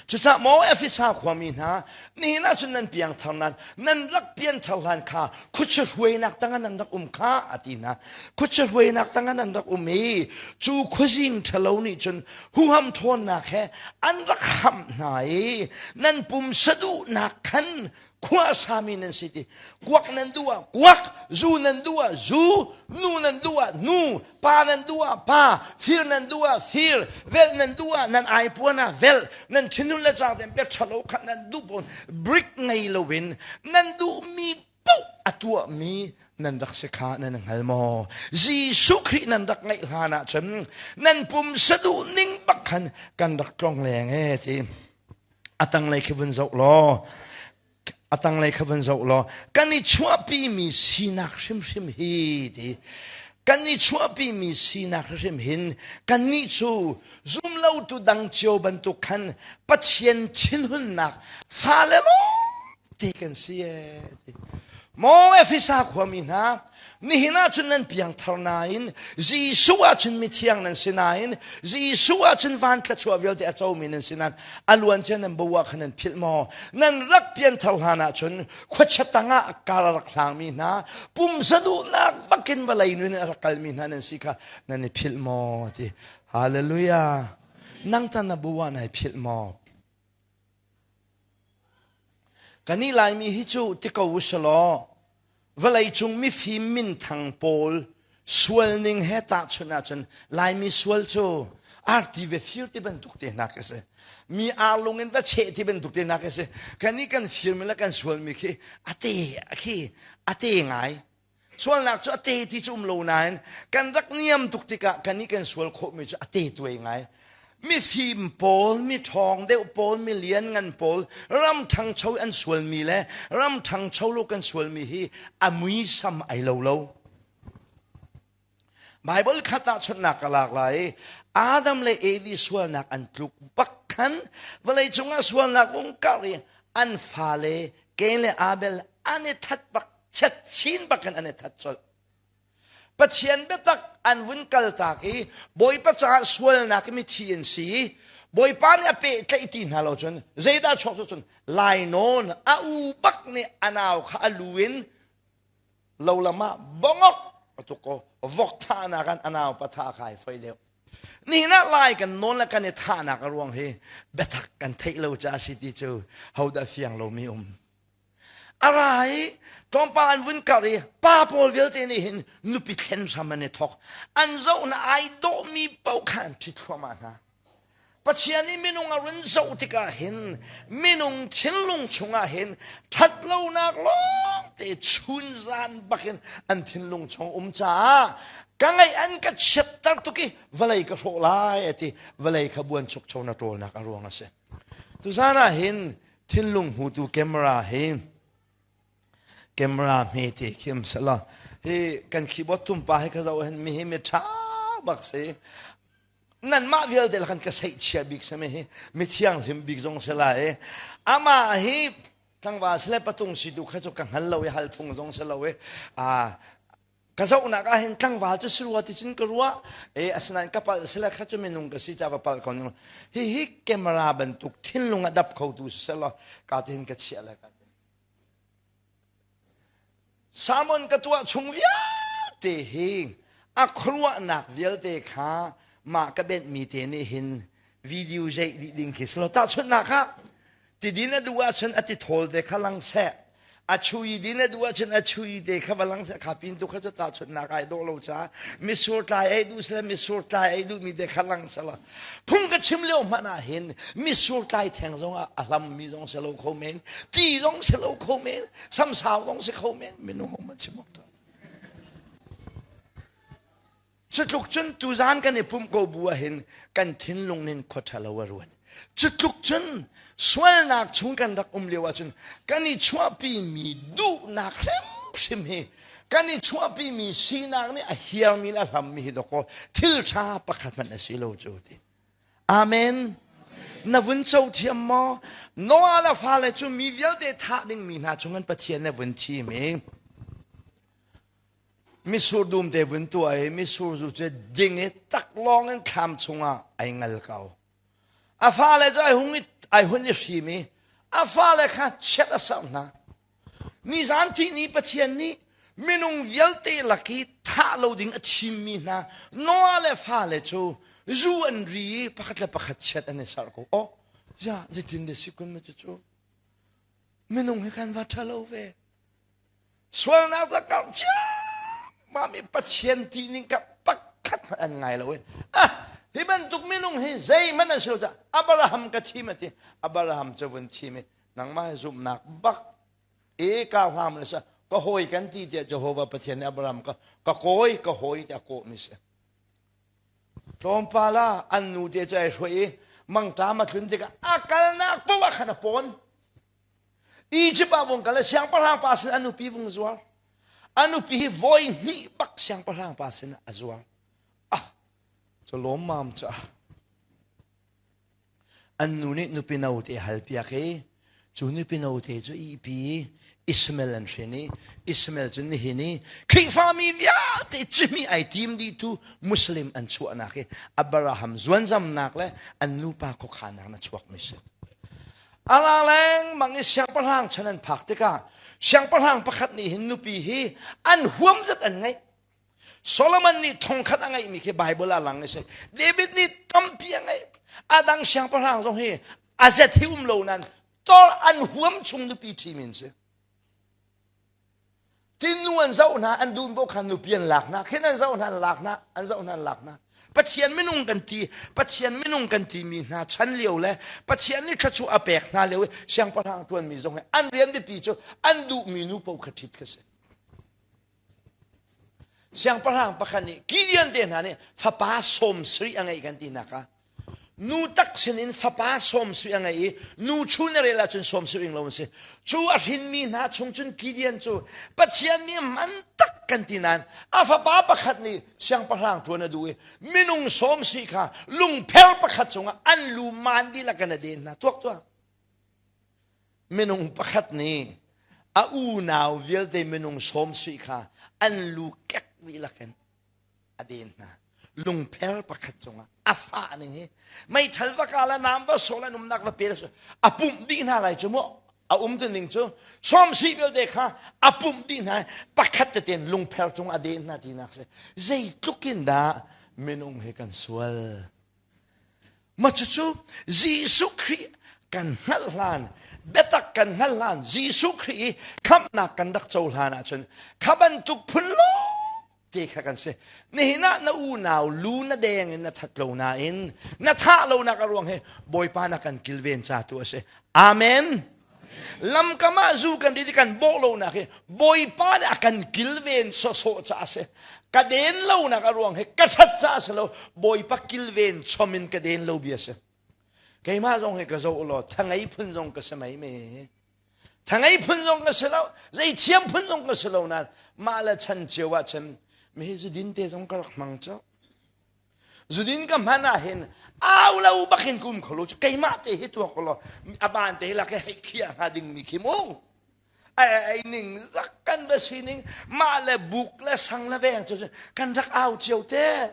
Cucaah maw Efesa khuami hna, nihin ah cun nan piangthar nan, nan rak pianthar hlan kha khuachia hruainak tangah nan rak um kha a ti hna. Khuachia hruainak tangah nan rak um i cu khuazing ṭhalo nih cun huham ṭhawnnak he an rak hamh hna i nan pumsa duhnak khan khua a sami nan si ti. Kuak nan duh ah kuak, zu nan duh ah zu, nu nan duh ah nu, pa nan duh ah pa, fir nan duh ah fir, velh nan duh ah nan aipuan ah velh, nan thinhun le cang ten bia ṭhalo kha nan duh pawn brick ngei loin nan duhmi paoh a tuahmi nan rak si kha nan hngal maw? Jesuh Khrih nan rak ngeih hlan ah cun nan pumsa duh ning bak khan kan rak tlong leng e ti. A tanglei khi vun zoh law a tanglei kha vun zoh law kan i chuahpimi sinak hrimhrim hi ti kan i chuahpimi sinak hrimhrim hin kannih cu zumlotu dang cio bantuk khan Pathian thinhunnak fale lawng ti kan si ee ti. Maw Efesa khuami hna, nihin ahcun nan piangthar nain, Jesuh ahcun mithiang nan si nain, Jesuh ahcun van thluachuah vialte a comi nan si nain, a luancia nan bo ah khan nan philh maw? Nan rak pianthar hlan ahcun khuachia tangah kar a rak hlangmi hna, pumsa duhnak bakin vawlei nun in a rak kalmi hna nan si kha nan i philh maw? Ti. Hallelujah. Nang tan na bu ah nai philh maw? Kannih Laimi hi cu ti ko u selaw vawleicung mifim minthang pawl sualning he tahchunh ahcun Laimi sual cu arti ve fir ti bantuk te hna khi a si. Mi arlung in va cheh ti bantuk te hna khi a si. Kannih kan firmi le kan sualmi khi a te khi a te ngai. Sualnak cu a te ti cu um lo nain kan rak niam tuk tikah kan i kan sual khawhmi cu a te tuai ngai. Mifim pawl, mi ṭhawng deuh pawl, mi lianngan pawl, ram ṭhangcho an sualmi le ram ṭhangcho lo kan sualmi hi a muisam ai lo lo. Baibal kha tahchunhnak ka lak lai i Adam le Evi sualnak an tluk bak khan vawlei cungah sualnak vung karh i an fale Cain le Abel an i that bak chet chin bak in an i that colh. Pathian biatak an vun kaltak i Bawipa caah sualnak i mithi an si i. Bawipa nih a pehtlaih ti hna lo cun zeidah chuak cu cun lainawn a u bak nih a nau kha a lu in lo lam ah bongok a tuk ko vok thahnak an a nau pa thah kha ai foi deuh. Nihin ah lai kan nawn le kan i thahnak a ruang hi biatak kan theih lo caah si ti cu hodah fiang lomi um. A ra i tlawmpal an vun kar i pa pawl vialte nih hin nupi thlen hram an i thawk. An zohna ai dawhmi paoh kha an ṭhit thluahmah hna. Pathian nih minung a run zoh tikah hin minung thinlung chungah hin ṭhatlonak lawngte chunzan bakin an thinlung chung um caah ka ngaih an ka chiatter tuk i vawlei ka hrawh lai a ti vawlei kha buanchukcho na ṭawlnak a ruang a si. Tuzan ah hin thinlung hmutu camera hi camera hmete khi um selaw hi kan keyboard tumpa hi ka zoh hin mi hi mi ṭha bak si nanmah vialte la kan ka seihchia bik sami hi mithianghlim bik zong si lai amah hi tlangval sile patung si tu kha cu ka hngal lo i hal phung zong si lo i a ka zohnak ah hin tlangval cu si rua ti cun ka ruah e asinain ka palh sile kha cu minung ka si ca va palh ko ning hi hi camera bantuk thinlung a dap kho tu selaw ka ti hin ka chiah le ka Sermon ka tuah chung vialte hi a khuaruahnak vialte kha mah ka benhmi te nih hin video zeih dih ding khi si lo. Tahchunhnak ah tidin a duh ahcun a tithawl te kha lang seh. A chui din a duh ahcun a chui te kha va lang seh. Kha pin tu kha cu tahchunhnak ai dawh lo caah misur tlai ei duh sile misur tlai ei duhmi te kha lang seh law Phung ka chim lio hmanh ah hin mitsur tlai theng zong ah a hlammi zong si lo kho men, ti zong si lo kho men, samsau zong si kho men, minung hom an chim awk ṭha. Cutluk cun tuzan kan i pumh ko bu ah hin kan thinlung nin khua ṭha lo a ruat. Cutluk cun sualnak chung kan rak um lio ahcun kan i chuahpimi duhnak hrimhrim hi kan i chuahpimi sinak nih a hiarmi le a hlammi hi dawkaw thil ṭha pakhat hmanh a si lo cu ti. Amen. Na vun co thiam maw? Noah le fale cu mi vialte thah dingmi hna chung an Pathian nih vun thim i misur dum te vun tuah i misur zu cu ding i taklawng in thlam chungah ai ngal ko. A fale cu ai hung i ai hun i hrim i a fale kha chiat a serh hna. Nizan thih ni Pathian nih minung vialte lak i thah lo ding a thimmi hna Noah le fale cu zu an ri i pakhat le pakhat chiat an i serh ko. Oh, ya zeitin dah si kun ma cucu? Minung hi kan va ṭha lo ve. Sualnak cu karh ciammam i Pathian tining ka pakhat hmanh an ngai lo i ah hi bantuk minung hi zeihmanh an si lo caah Abraham ka thim a ti. Abraham cu vun thim i nangmah hi zumhnak bak e ka hlam le sa ka hawi kan ti tiah Jehovah Pathian nih Abraham ka ka kawi ka hawi tiah kawhmi si tlawmpal ah an nu te cu ai hruai i mangṭam a tlun tikah a kalnak paoh ah khan a pawn Egypt ah vung kal i siangpahrang pa sin a nupi vung zuar a nupi hi voi hnih bak siangpahrang pa sin a zuar ah cu lawmmam cu ah An nu nih nupi note a halpiak i cu nupi note cu ihpi Ishmael an hrin i Ishmael cu nihin i Khrihfami vialte cihmih ai tim dihtu Muslim an chuahnak i Abraham zuanzamnak le an nupa khuakhannak na chuakmi si. A ra lengmang i siangpahrang chan an phak tikah siangpahrang pakhat nih hin nupi hi an huam zat an ngeih. Solomon nih thongkhat a ngeihmi khi Bible ah lang a si. David nih tampi a ngeih. A dang siangpahrang zong hi a zet hi um lo nain tor an huam chung nupi ṭhimi an si. Tin nu an zoh hna, an dun bo khan nupi an lak hna, khin an zoh hna, an lak hna, an zoh hna, an lak hna. Pathian minung kan ti, Pathian minung kan timi hna chan lio le Pathian nih thluachuah a pek hna lio i siangpahrang ṭuanmi zong hi an rian biapi cu an duhmi nu paoh kha ṭhit kha si. Siangpahrang pakhat nih Gideon te hna nih fapa sawm sarih a ngeih kan tinak ah nu tak sinin fapa sawm sarih a ngei i nu chun a rel ahcun sawm sarih lo an si. Cu a hrinmi hna chung cun Gideon cu Pathian nih man tak kan ti nain a fapa pakhat nih siangpahrang ṭuan a duh i minung sawm sarih kha lungpher pakhat cungah an lu maan dihlak in a den hna. Tuak tuah. Minung pakhat nih a unau vialte minung sawm sui kha an lu kek dihlak in a den hna. Lungpher pakhat cungah a fah ning hi meithal va ka la nam va sol an umnak va pe a pumh dih hna lai cu mu a um ti ning cu sawmsi vialte kha a pumh dih hna pakhat teten lungpher cung a den hna tinak si zeitluk in dah minung hi kan sual ma cucu Jesuh Khrih kan hngalh hlan biatak kan hngalh hlan Jesuh Khrih i khamhnak kan rak cohlan ahcun kha bantuk phun te kha kan si. Nihin ah na unau lu na deng in na that lo nain na thah lonak a ruang hi Bawipa na kan kilven ca tu a si. Amen. Lamkam ah zu kan rit i kan bawh lonak hi Bawipa nih a kan kilven sawsawh ca a si. Ka den lonak a ruang hi ka that ca a si lo. Bawipa kilven chom in ka den lo bia si. Keimah zong hi ka zoh law thangei phun zong ka si mei me. Thangei phun zong ka si lo, zei thiam phun zong ka si lo nain mah le chan cio ah cun mi hi zudin te zong ka rak hmang cu. Zudin ka hman ah hin au lo bakin kum kholo cu keimah te hi tuak law a ban te hi lak hei khiah hnga ding mi khi mu. Ai ai ning zak kan va sining mah le buk le sang le veng cu kan rak au cio te.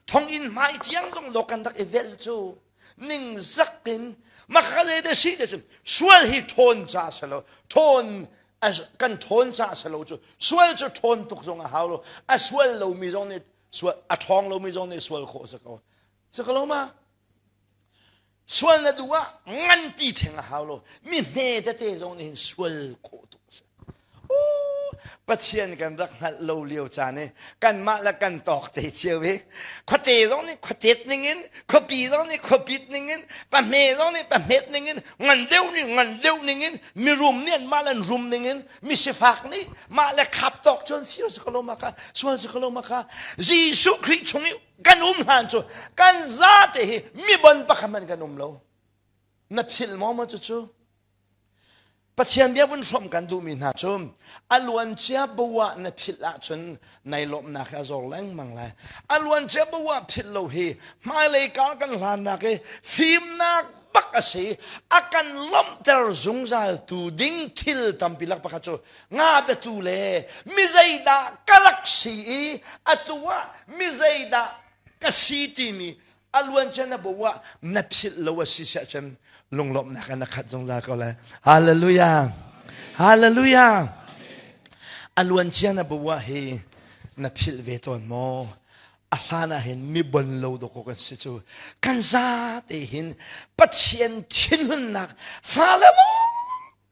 Thonginn hmai tiang zong dawk kan rak i velh cu ningzak in makhale de si te cu sual hi ṭhawn ca si lo ṭhawn kan ṭhawn ca si lo cu sual cu ṭhawn tuk zong a hau lo a sual lomi zong nih sual a ṭhawng lomi zong nih sual khawh si ko si ko lo ma Sual na duh ah nganpi theng a hau lo. Mi hme tete zong nih hin sual khawh tuk a si. Pathian kan rak hngalh lo lio caan i kanmah le kan tawk te cio i khuate zong nih khuatet ningin khuapi zong nih khuapit ningin pahme zong nih pahmet ningin ngan deuh nih ngan deuh ningin mirum nih anmah le an rum ningin misifak nih mah le khap tawk cun fir si ko lo ma kha sual si ko lo ma kha Jesuh Khrih chung i kan um hlan cu kan zate hi mi bon pakhat hmanh kan um lo na philh maw maw cucu Pathian bia vun hrawmh kan duhmi hna cu a luancia bo ah na philh ahcun nai lawmhnak hi a zor lengmang lai a luancia bo ah philh lo hi hmailei kar kan hlannak hi fimnak bak a si a kan lawmhter zungzal tu ding thil tampi lak pakhat cu nga biatu le mi zeidah ka rak si i atu ah mi zeidah ka si timi a luancia na bo ah na philh lo a si siah cun lunglawmhnak in na khat zungzal ko lai hallelujah hallelujah a luancia na bo ah hi na philh ve tawn maw a hlan ah hin mi bon lo dawk kan si cu kan za te hin Pathian thinhunnak fale lawng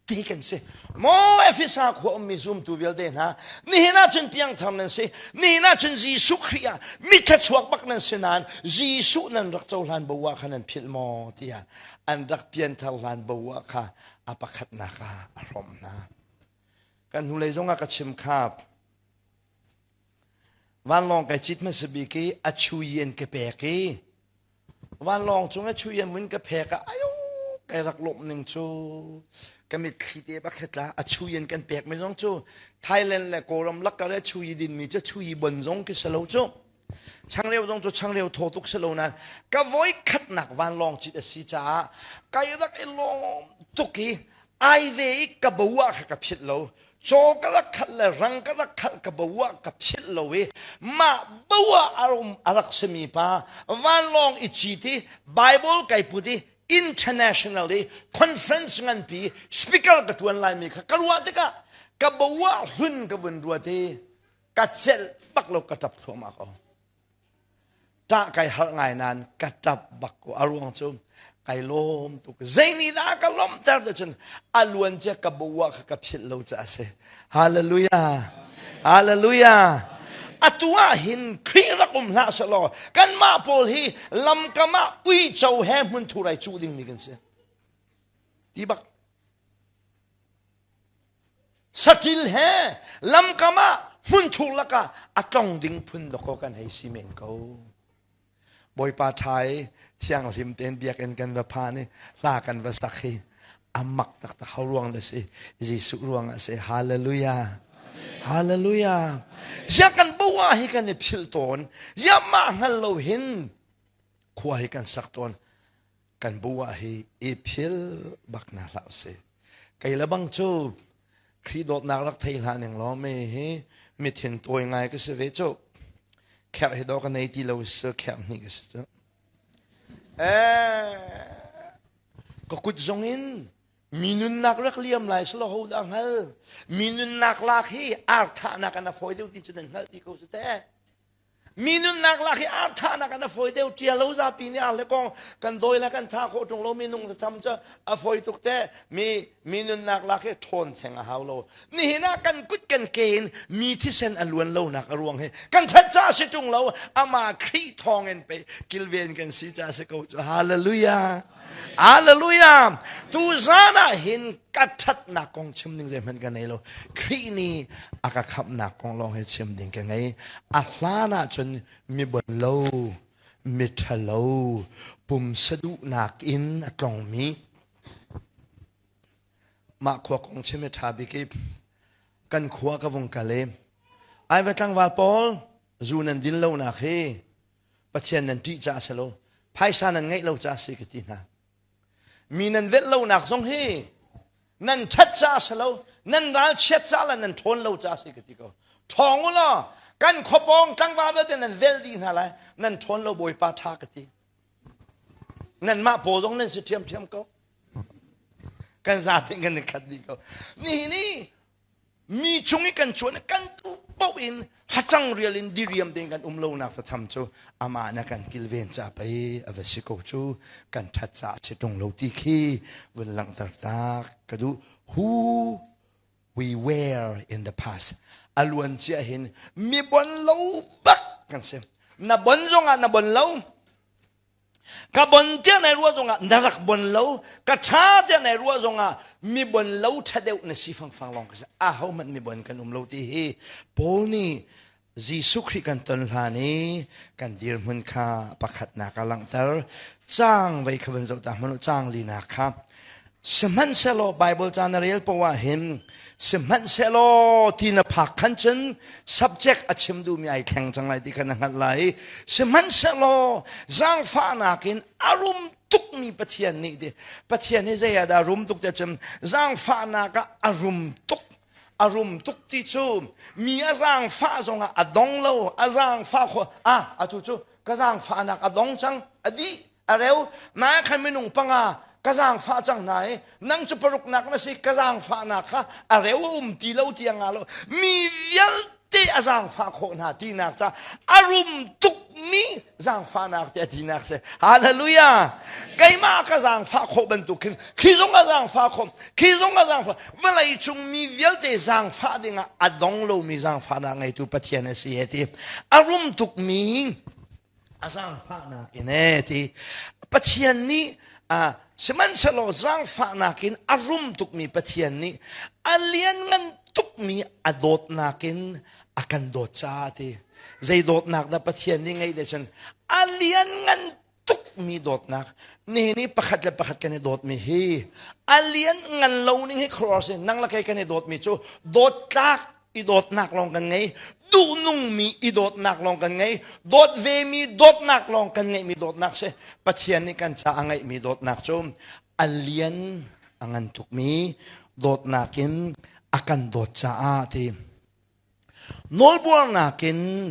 ti kan si maw Efesa khua ummi zumtu vialte hna nihin ah cun piangthar nan si nihin ah cun Jesuh Khrih ah mithlachuak bak nan si nain Jesuh nan rak cohlan bo ah khan nan philh maw tiah an rak pianthar hlan bo ah kha a pakhatnak ah a hrawmh hna kan hnulei zong ah ka chim khap vanlawng kai cit hmasa bik i a chui an ka pek i Vanlawng cung i chui an vun ka phek ah ayo kai rak lawmh ning cu ka mitthli te bak tla a chui in kan pek mi zong cu Thailand le Kawlram lakar i chui din mi cu chui bon zong ki salo cu changreu zong cu changreu thaw tuk salo nain ka voi khatnak vanlawng cit a si caah kai rak i lawm tuk i ai ve i ka bo ah kha ka philh lo Caw ka rak khalh le rang ka rak khalh ka bo ah ka philh lo i mah bo ah a a rak simi pa vanlawng i cit i Bible kai put i international i conference nganpi speaker ka ṭuan laimi kha ka ruah tikah ka bo ah hlun ka vun ruat i ka celh bak lo ka ṭap thluahmah ko. Ṭah kai harh ngai nain ka ṭap bak ko. A ruang cu kai lawm tuk. Zei nih dah ka lawmhter ti cun a luancia ka bua kha ka philh lo caah a si. Hallelujah. Hallelujah. Atu ah hin Khrih rak um hlah selaw kanmah pawl hi lamkam ah uico he hmunthu rai cuh dingmi kan si. Ti bak. Saṭil he lamkam ah hmunthur lakah a tlong ding phun dawkaw kan hei si men ko. Bawipa ṭha i thianghlim tein biakinn kan va phan i hla kan va sak hi a mak taktak ho ruang le si Jesuh ruang ah si hallelujah hallelujah ziah kan boa hi kan i philh tawn ziah mah hngal lo hin khua hi kan sak tawn kan bu ah hi i phil bak na hlah usih. Kei le bang cu Khrih dawtnak rak thei hlah ning law mi hi mithin tawi ngai ka si ve cu. Kherh hi dawh ka nei ti lo si kherh hnih ka si cu. Eh, ka kut zong in mi nunnak rak liam lai silo ho dah hngal. Mi nunnak lak hi ar thahnak an a fawi deuh ti cu nan hngalh ti ko su te. Mi nunnak lak hi ar thahnak an a fawi deuh ṭia lo zapi nih ar le kong kan dawi le kan thah khawh ṭung lo minung tham cu a fawi tuk te mi mi nunnak lak hi ṭhawn theng a hau lo nihin ah kan kut kan ke in mi thisen a luan lonak a ruang hi kan ṭhat ca si ṭung lo amah Khrih thawng in pei kilven kan si ca si ko cu hallelujah Hallelujah! Tu zan ah hin ka ṭhatnak kong chim ding zeihmanh ka nei lo. Khrih nih a ka khamhnak kong lawng hi chim ding ka ngei. A hlan ah cun mi bon lo, mi ṭhalo, pumsa duhnak in a tlongmi mah khua kong chim hi ṭha bik i kan khua ka vung kal i ai va tlangval pawl zu nan din lonak hi Pathian nan ṭih caah si lo, phaisa nan ngeih lo caah si ka ti hna. Mi nan velh lonak zong hi nan ṭhat caah si lo, nan ralchiat caah le nan ṭhawn lo caah si ka ti ko. Ṭhawng u law kan khuapawng tlangval vialte nan velh dih hna lai, nan ṭhawn lo Bawipa ṭha ka ti. Nanmah paw zong nan si ṭhiamṭhiam ko. Kan zapi kan i khat dih ko. Nihin i mi chung i kan chuan kan duh paoh in hacang rial in diriam tein kan um lonak satham cu amah na kan kilven ca pei a va si ko cu kan ṭhat ca a si ṭung lo ti khi vun langhter tak ka duh who we were in the past a luan cia hin mi bon lo bak kan si na bon zongah na bon lo Ka bon tiah nai ruah zongah na rak bon lo, ka ṭha tiah nai ruah zongah mi bon lo ṭha deuh na si fangfang lawng ka si. Ahohmanh mi bon kan um lo ti hi Paul nih Jesuh Khrih kan ton hlan i kan dirhmun kha pakhatnak a langhter. Caang vei kha van zoh ta hmanh u, caang linak kha. Sihmanhsehlaw Bible ca na rel poah ah hin sihmanhsehlaw ti na phak khan cun subject a chim duhmi ai thleng cang lai ti kha na hngalh lai. Sihmanhsehlaw zaangfahnak in a rum tukmi Pathian nih ti Pathian hi zei ah dah rum tuk tiah cun zaangfahnak ah a rum tuk a rum tuk ti cu mi a zaangfah zongah a dong lo a zaangfah kho ah atu cu ka zaangfahnak a dong cang a dih a reu na khan minung panga ka zaangfah cang hna i nang cu paruknak na si ka zaangfahnak kha a reu a um ti lo tiang ah lo mi vialte a zaangfah khawh hna tinak ca a rum tukmi zaangfahnak te a tinak si hallelujah keimah ka zaangfah khawh bantuk khin khi zong a zaangfah khawh khi zong a zaangfah vawlei cung mi vialte zaangfah dingah a dong lomi zaangfahnak ngeitu Pathian a si he ti a rum tukmi a zaangfahnak in ee ti Pathian nih sihmanhsehlaw zaangfahnak in a rum tukmi Pathian nih a lianngan tukmi a dawtnak in a kan dawt caah ti zei dawtnak dah Pathian nih ngeih deh cun a lianngan tukmi dawtnak nihin i pakhat le pakhat kan i dawtmi hi a lianngan lo ning hi khuaruahhar si nang le kei kan i dawtmi cu dawt tlak i dawtnak lawng kan ngei duhnungmi i dawtnak lawng kan ngei dawt vemi dawtnak lawng kan ngeihmi dawtnak si Pathian nih kan ca a ngeihmi dawtnak cu a lian a ngan tukmi dawtnak in a kan dawt caah ti nawlbuarnak in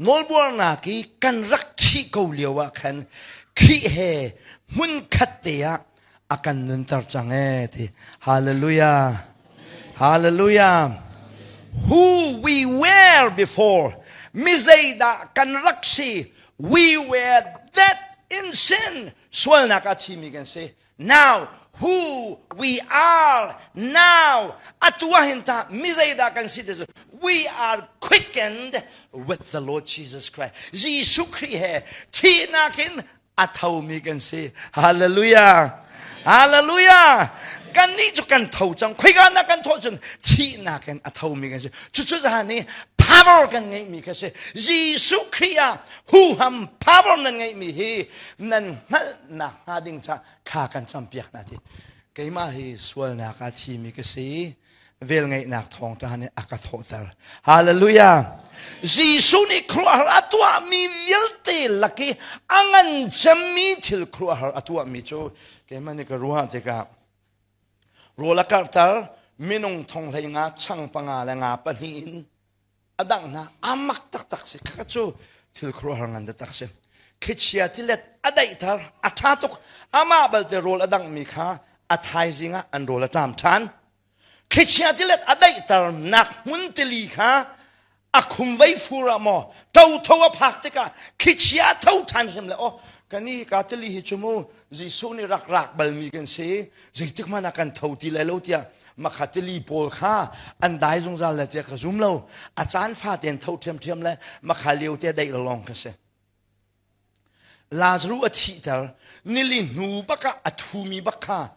Nawlbuarnak i kan rak thih ko lio ah khan Khrih he hmunkhat te ah a kan nunter cang ee ti. Hallelujah. Hallelujah. Who we were before. Mi zeidah kan rak si. We were dead in sin. Sualnak ah thimi kan si. Now, who we are now, atu ah hin tah mi zeidah kan si ti cu we are quickened with the Lord Jesus Christ. Jesuh Khrih he thihnak in a thomi kan si. Hallelujah. Hallelujah. Kan nih cu kan tho cang. Khoika na kan thawh cun thihnak in a thomi kan si. Cucu zan hi power kan ngeihmi kha si. Jesuh Khrih ah huham power nan ngeihmi hi nan hngalhnak hnga ding ca thla kan campiak hna ti keimah hi sualnak ah thimi ka si velngeihnak thawngṭha nih a ka thawhter hallelujah Jesuh nih khuaruahhar a tuahmi vialte lak i a ngan cemmi thil khuaruahhar a tuahmi cu keimah nih ka ruah tikah rawl a karhter minung thong hlei nga chang panga le nga pahnih in. A dangh hna a mak taktak si. Khakha cu thil khuaruahhar ngan taktak si. Thlichia tilet a daihter, a ṭha tuk. Amah balte rawl a danghmi kha a thaizing ah an rawl a ṭam ṭhan. Thlichia tilet a daihternak hmun tili kha a khum vei fur ah maw ṭotho a phak tikah thlichia a tho ṭhan hrim le aw kani ka tili hi cu mu Jesuh nih rak rak balmi kan si zeitik hmanh ah kan tho ti lai lo tiah makha tili pawl kha an dai zungzal le tiah ka zum lo a caan fate an tho ṭhiamṭhiam le makha lio te daih lawng ka si Lazaruh a thihter. Nili hnu bak ah a thumi bak kha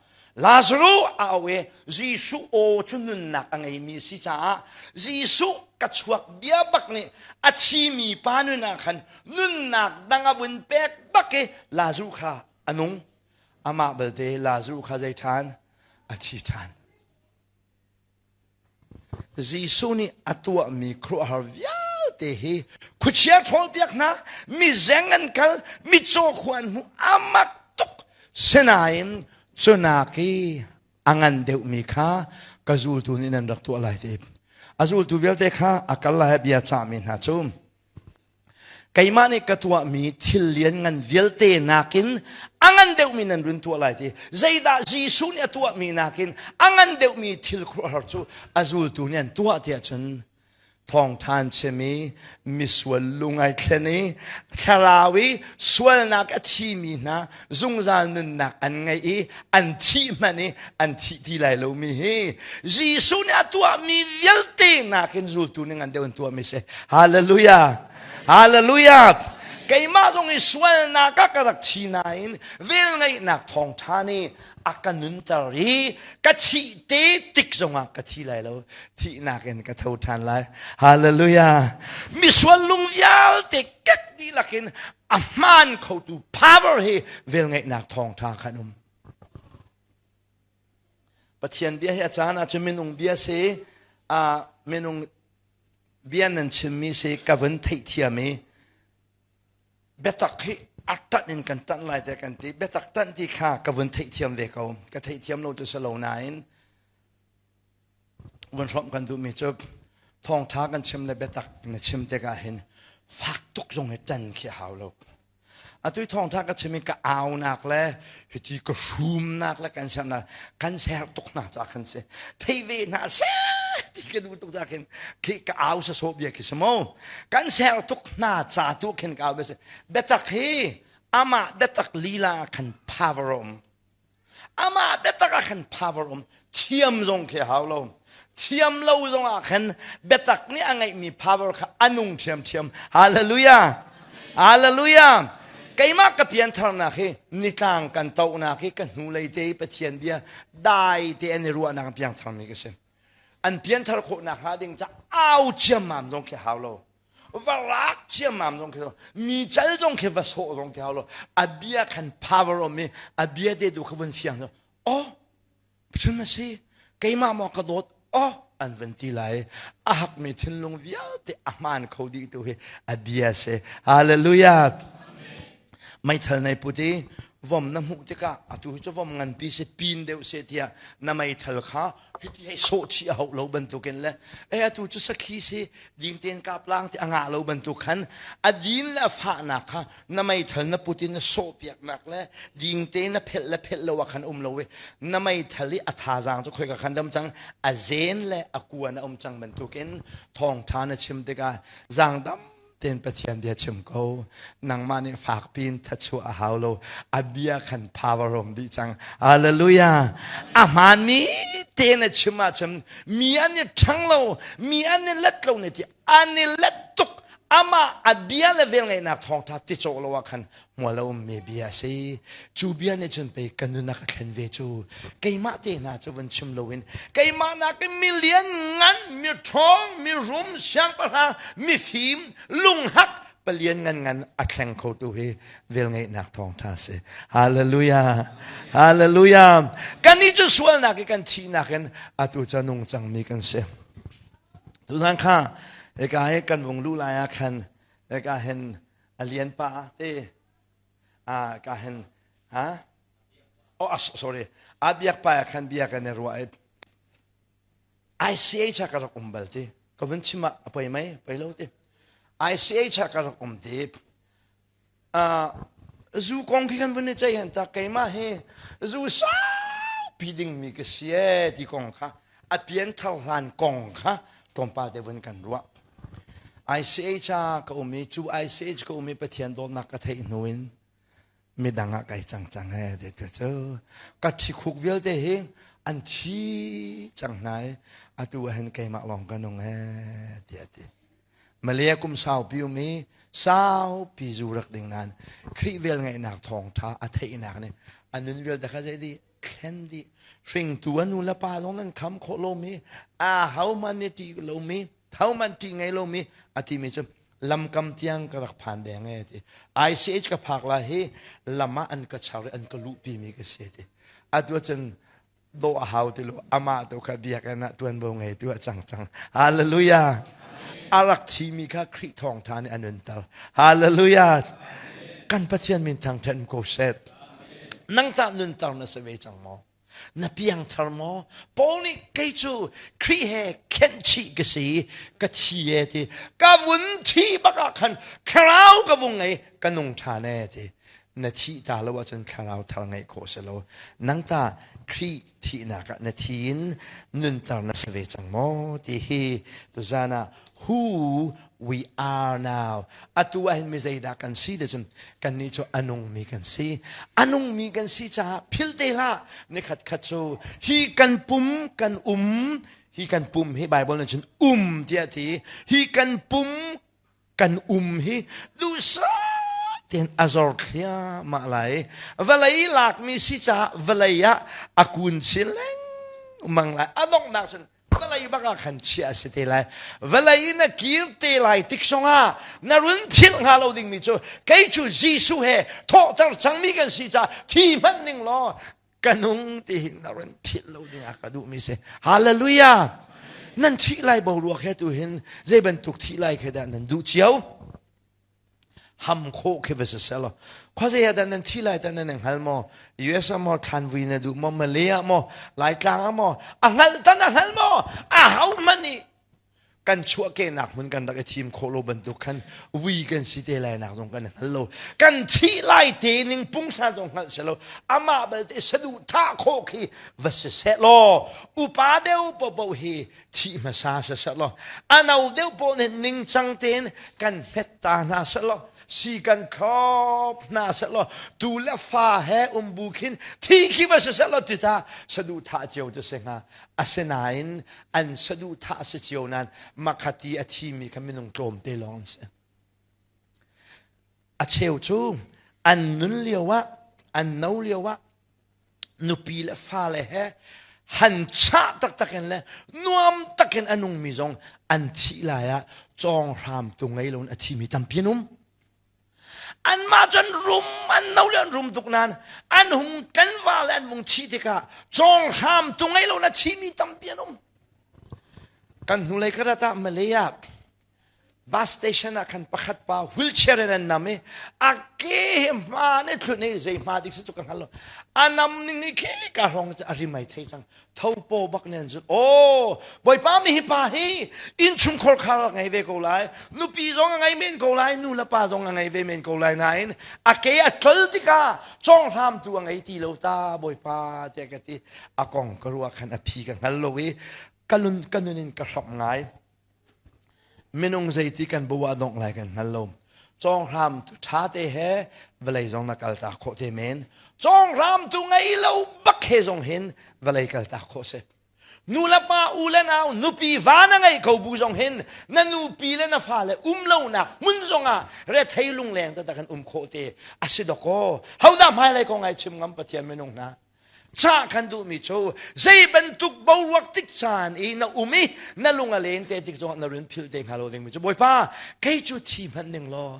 Lazaruh a auh i Jesuh aw cu nunnak a ngeimi a si caah Jesuh ka chuak bia bak nih a thimi pa nun ah khan nunnak dang a vun pek bak i Lazaruh kha a nung. Amah belte Lazaruh kha zei ṭhan? A thi ṭhan. Jesuh nih a tuahmi khuaruahhar vialte hi khuachia ṭhawlpiak hna, mizeng an kal, mitcaw khua an hmu, a mak tuk. Sinain cunak i a ngan deuhmi kha ka zultu nih nan rak tuah lai ti. A zultu vialte kha a kal lai bia cahmi hna cu Keimah nih ka tuahmi thil lianngan vialte nakin a ngan deuhmi nan run tuah lai ti. Zeidah Jesuh nih a tuahmi nakin a ngan deuhmi thil khuaruahhar cu a zultu nih an tuah tiah cun thawngthan chim i misual lung ai thlen i thlarau i sualnak a thimi hna zungzal nunnak an ngei i an thih hmanh i an thih ti lai lomi hi Jesuh nih a tuahmi vialte nakin zultu ning an deuh an tuahmi si. Hallelujah! Hallelujah! Keimah zong i sualnak ah ka rak thi nain velngeihnak thawngṭha nih a ka nunter i ka thih te tik zongah ka thi lai lo thihnak in ka tho ṭhan lai hallelujah misual lung vialte kek dihlak in a hmaan khotu power hi velngeihnak thawngṭha khan um Pathian bia hi a caan ah cun minung bia si a minung bia nan chimmi si ka vun theihthiam i biatak hi a ṭanh in kan ṭanh lai te kan ti biatak ṭanh ti kha ka vun theihthiam ve ko ka theihthiam lo cu si lo nain vun hrawmh kan duhmi cu thawngṭha kan chim le biatak na chim tikah hin fak tuk zong hi ṭan khi a hau lo atu thawngṭha ka chim i ka aunak le hiti ka hrumnak le kan sernak kan ser tuk hna ca khan si thei ve hna seh ti ka duh tuk ca khin khi ka au sasawh bia khi si mu kan ser tuk hna ca tu khin ka au bia si biatak hi amah biatak lila khan power um Amah biatak ah khan power um thiam zong khi hau lo. Thiam lo zong ah khan biatak nih a ngeihmi power kha a nung ṭhiamṭhiam. Hallelujah! Hallelujah! Keimah ka piantharnak hi nitlang kan tohnak hi ka hnulei te i Pathian bia dai te an i ruahnak an piangtharmi ka si. An pianthar khawhnak hnga ding ca au ciammam zong khi hau lo. Va rak ciammam zong khi mi cal zong khi va sawh zong khi hau lo a bia khan power om i a bia te tu kha vun fiang so oh chun ma si keimah maw ka dawt oh an van ti lai a hakmi thinlung vialte a hmaan kho dih tu hi a bia si hallelujah meithal nei put i vom na hmuh tikah atu hi cu vom nganpi si pin deuh se tiah na meithal kha hiti hei sawh chih a hauh lo bantukin le e atu cu sakhi si ding tein kaplang ti a ngah lo bantuk khan a din le a fahnak kha na meithal na put in na sawh piaknak le ding tein na phelh le phelh lo ah khan um lo i na meithal i a thazaang cu khoika khan dam cang a zen le a kuan a um cang bantukin thawngtha na chim tikah zaangdam tein Pathian bia chim ko. Nangmah nih fakpi in thachuah a hau lo. A bia khan power um dih cang. Hallelujah. A hmaanmi tein a chim ahcun mi an i ṭhang lo, mi an i let lo ne ti an i let tuk. Amah a bia le velngeihnak thawngṭha ti cawh lo ah khan hmual a ummi bia a si. Cu bia nih cun pei ka nun a ka thlen ve cu. Keimah te hna cu vun chim loin keimah nakin mi lianngan, mi ṭhawng, mi rum, siangpahrang, mifim, lunghak, palian ngan ngan a thleng khotu hi velngeihnak thawngṭha a si. Hallelujah. Hallelujah. Kannih cu sualnak i kan thihnak in atu cu a nung cangmi kan si. Tuzan kha hika hi kan vung luh lai ah khan hika hin a lian pa te a ka hin ha oh sorry a biak pa khan bia kan i ruah i ICH ah ka rak um bal ti. Ka vun chim ah a poi mei? Poi lo ti. ICH ah ka rak um ti. Zu kong khi kan vun i ceih han ta keimah hi zu saupi dingmi ka si ee ti kong kha a pianthar hlan kong kha tlawmpal te vun kan ruah. ICH ah ka um i cu ICH ka um i Pathian dawtnak ka theih hnu in midang ah kai cang cang he te te cu ka thikhuk vialte hi an thi cang hna i atu ah hin keimah lawng ka nung he tiah ti Malay kum saupi um i saupi zu rak ding nain Khrih vel ngeihnak thawngtha a theihnak nih a nun vialte kha zei dih thlen dih hringtu a nu le pa zong nan kham khawh lomi a ho man nih ṭih lomi tho man ṭih ngei lomi a timi cu lamkam tiang ka rak phan deng e ti ICH ka phak la hi lam ah an ka char i an ka luhpi mi ka si ti atu cun dawh a hau ti lo amah tu kha biakinn ah ṭuanvo ngei tu a cang cang hallelujah a rak thimi kha Khrih thawngṭha nih a nunter hallelujah kan Pathian min thangṭhat ko seh nang tah nunter na si ve cang maw na piangthar maw Paul nih kei cu Khrih he khenhchih ka si ka thi e ti ka vun thi bak ah khan thlarau ka vung ngei ka nung ṭhan e ti na thih ta lo ahcun thlarau thar ngeih khawh si lo nang ta Khrih thihnak ah na thi in nunter na si ve cang maw ti hi tuzan ah who we are now atu ah hin mi zeidah kan si ti cun kannih cu a nungmi kan si a nungmi kan si caah philh te hlah nikhat khat cu hi kan pum kan um hi kan pum hi Bible nih cun um tiah ti hi kan pum kan um hi duhsah tein a zor thliahmah lai vawlei lakmi si caah vawlei ah a kun chin lengmang lai a donghnak cun vawlei bak ah khan chiah a si te lai vawlei na kir te lai tik zongah na run philh hnga lo dingmi cu kei cu Jesuh he thawhter cangmi kan si caah thi hmanh ning law ka nung ti hin na run philh lo ding ah ka duhmi si hallelujah nan thih lai boruak he tu hin zei bantuk thih lai khe dah nan duh cio Ham khawh khi va si selaw khuazei ah dah nan thi lai tah nan i hngal maw? US ah maw thlanvui na duh maw? Malay ah maw? Laitlang ah maw? A hngalh tan a hngal maw? A ho hmanh nih kan chuahkehnak hmun kan rak i thim khawh lo bantuk khan vui kan si te lai nak zong kan hngal lo. Kan thih lai te ning pungsan zong hngalh si lo. Amah belte saduhthah khawh khi va si seh law upa deuh paohpaoh hi thih hmasa siseh law a no deuh pawl nih ningcang tein kan hmet ta hna seh law si kan thlop hna seh law tu le fa he um bu khin thi khi va siseh law ti ta saduhthah cio cu si hnga asinain an saduhthah si cio nain makhati a thimi kha minung tlawmte lawng an si a cheu cu an nun lio ah an no lio ah nupi le fale he han chah taktak in le nuam takin a nungmi zong an thih lai ah cawnghram tu ngei loin a thimi tampi an um. Anmah cun rum an no le an rum tuk nain an hung tlanval le an vung thih tikah cawnghram tu ngei loin a thimi tampi an um. Kan hnulei ka rat ah Malay ah Bus station ah khan pakhat pa wheelchair in an nam i a ke he hma ne thlun i zei hma dik si cu ka hngal lo. A nam ning nih khi ka hrawng cu a rim ai thei cang. Thopo bak ne an zut. Oh, Bawipa mi hi pa hi innchungkhar khar a ngei ve ko lai. Nupi zong a ngei men ko lai, nu le pa zong a ngei ve men ko lai nain a ke a tlol tikah cawnghram tu a ngei ti lo ta Bawipa tiah ka ti. A kong ka ruah khan a phi ka hngal lo i ka lun ka nun in ka hramh ngai. Minung zeiti kan bu ah dongh lai kan hngal lo. Cawnghram tu ṭha te he vawlei zong na kaltak khawh te men. Cawnghram tu ngei lo bak he zong hin vawlei kaltak khawh si. Nu le pa, u le nau, nupi va na ngeih ko bu zong hin na nupi le na fale um lonak hmun zongah rethei lungleng taktak in um khawh te a si dawkaw. Hodah hmailei kong ai chim ngam Pathian minung hna. Cah kan duhmi cu zei bantuk boruak tik caan i na um i na lung a len te tik zongah na run philh te hnga lo dingmi cu Bawipa kei cu thi hmanh ning law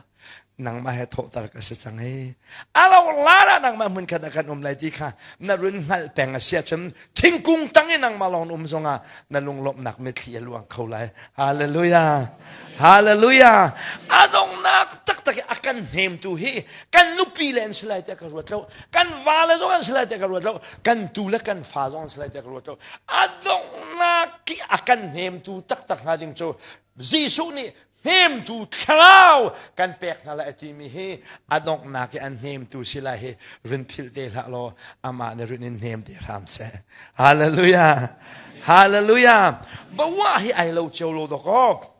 nangmah he thawhter ka si cang hi a lo la la nangmah hmun khat ah kan um lai ti kha na run hngalh peng a si ahcun thingkung tang i nangmah lawng um zongah na lunglawmhnak mitthli a luang kho lai hallelujah Hallelujah! A donghnak taktak i a kan hnemtu hi kan nupi le an si lai tiah ka ruat lo. Kan vale zong an si lai tiah ka ruat lo. Kan tu le kan fa zong an si lai tiah ka ruat lo. A donghnak. tak i a kan hnemtu taktak hnga ding cu Jesuh nih hnemtu thlarau kan pek hna lai a timi hi a donghnak i an hnemtu si lai hi run philh te hlah law amah nih run in hnem te hram seh. Hallelujah. Hallelujah. Bawa hi ai lo cio lo dawkaw.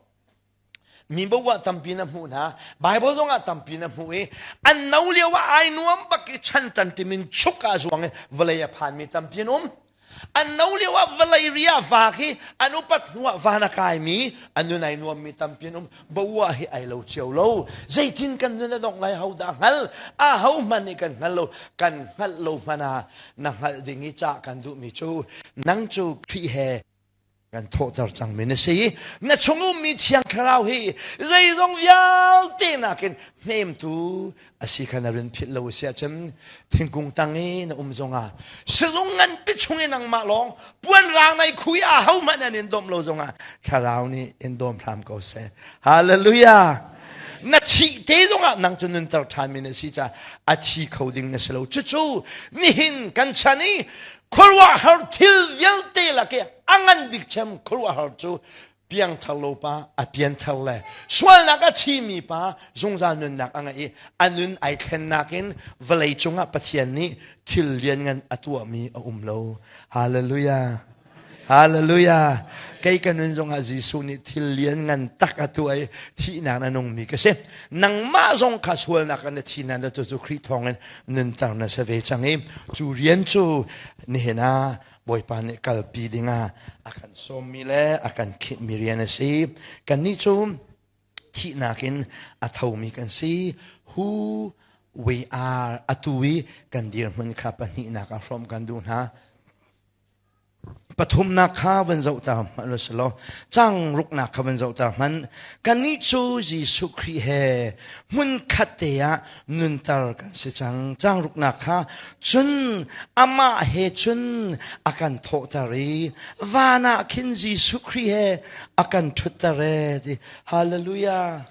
Mi bawa tampi na hmuh hna. Bible zong ah tampi na hmuh i an no lio ah ai nuam bak i chan tan timin chuk ah zuang i vawlei a phanmi tampi an um. An no lio ah vawlei ria va khi an upat hnu ah van a kaimi an nun ai nuammi tampi an um. Bawa hi ai lo cio lo. Zeitin kan nun a dongh lai ho dah hngal? A ho hmanh nih kan hngal lo. Kan hngalh lo hmanh ah na hngalh ding i cah kan duhmi cu nang cu Khrih he kan thawhter cangmi na si. Na chung ummi Thiang Thlarau hi zeizong vialte nakin hnemtu a si kha na rin philh lo a si ahcun thingkung tang i na um zongah sizung nganpi chung i nangmah lawng puan rang nai khui a ho hmanh an in dawm lo zongah Thlarau nih in dawm hram ko seh. Hallelujah! Na thih te zongah nang cu nunter ṭhanmi na si caah a thi kho ding na si lo. Cucu nihin kan chan i khuaruahhar thil vialte lak i a ngan bik cem khuaruahhar cu piangthar lo pa a pianthar le sualnak a thimi pa zungzal nunnak a ngei i a nun ai thlennak in vawlei cungah Pathian nih thil lianngan a tuahmi a um lo. Hallelujah. Hallelujah. Kei ka nun zongah Jesuh nih thil lianngan tak a tuah i thihnak na nungmi ka si. Nangmah zong kha sualnak na thi na cu cu Khrih thawngin nunter na si ve cang i cu rian cu nihin ah Bawipa nih kalpi dingah a kan sawmmi le a kan khinhmi rian a si. Kannih cu thihnak in a thomi kan si. Who we are atu i kan dirhmun kha pahnihnak ah hrawm kan duh hna. Pathumnak kha van zohter hmanh u sih law cang ruknak kha van zohter hmanh. Kannih cu Jesuh Khrih he hmunkhat te ah nunter kan si cang. Cang ruknak kha cun amah he cun a kan thawhter i van ah khin Jesuh Khrih he a kan ṭhutter e ti. Hallelujah.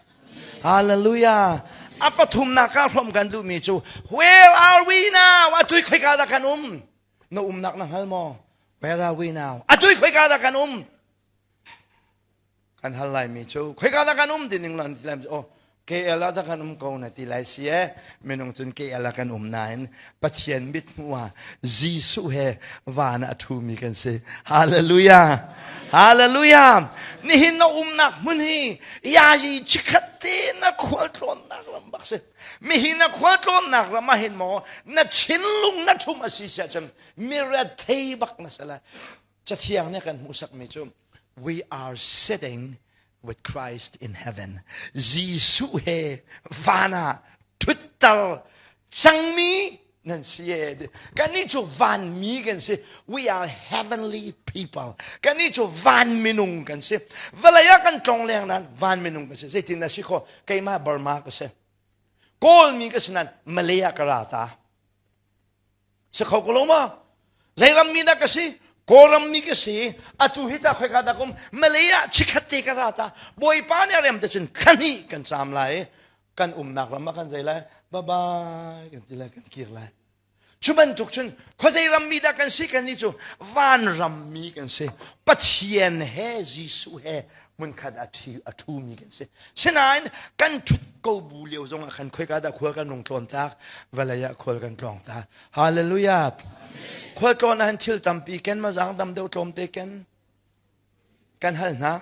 Hallelujah. A pathumnak ah hrawm kan duhmi cu where are we now? Atu hi khoika dah kan um? Na umnak na hngal maw? Where are we now? Atu hi khoika dah kan um? Kan hal laimi cu khoika dah kan um ti ning lan ti lai oh KL ah dah kan um ko na ti lai si e minung cun KL ah kan um nain Pathian mit hmuh ah Jesuh he van ah a ṭhumi kan si. Hallelujah. Hallelujah. Nihin na umnak hmun hi yayi chikhat te na khualtlawnnak ram bak si. Mihi na khualtlawnnak ram ah hin maw na thinlung na ṭhum a si siah cun mirethei bak na si lai. Cathiang nih kan hmuhsakmi cu we are sitting with Christ in heaven. Jesuh he van ah ṭhutter cangmi nan si e. Kannih cu vanmi kan si. We are heavenly people. Kannih cu van minung kan si. Vawlei ah kan tlong leng nain van minung kan si. Zeitin na si kho? Keimah Burma ka si. Kawlmi ka si nain Malay ah ka ra ta. Si kho ko lo ma? Zei rammi dah ka si? Kawlram mi ka si. Atu hi ta khoika dah kum Malay ah chikhat te ka ra ta. Bawipa nih a rem te cun thla kan caam lai. Kan umnak ram ah kan zei lai bye bye kan ti lai kan kir lai cu bantuk cun khuazei rammi dah kan si kan nih cu van rammi kan si pathian he Jesuh he hmunkhat a ṭhi a ṭhumi kan si sinain kan ṭhut ko bu lio zong ah khan khoika dah khual kan rung tlawn tak vawlei ah khual kan tlawng ta hallelujah khual tlawn ah hin thil tampi ken ma zaang dam deuh tlawm te ken kan hal hna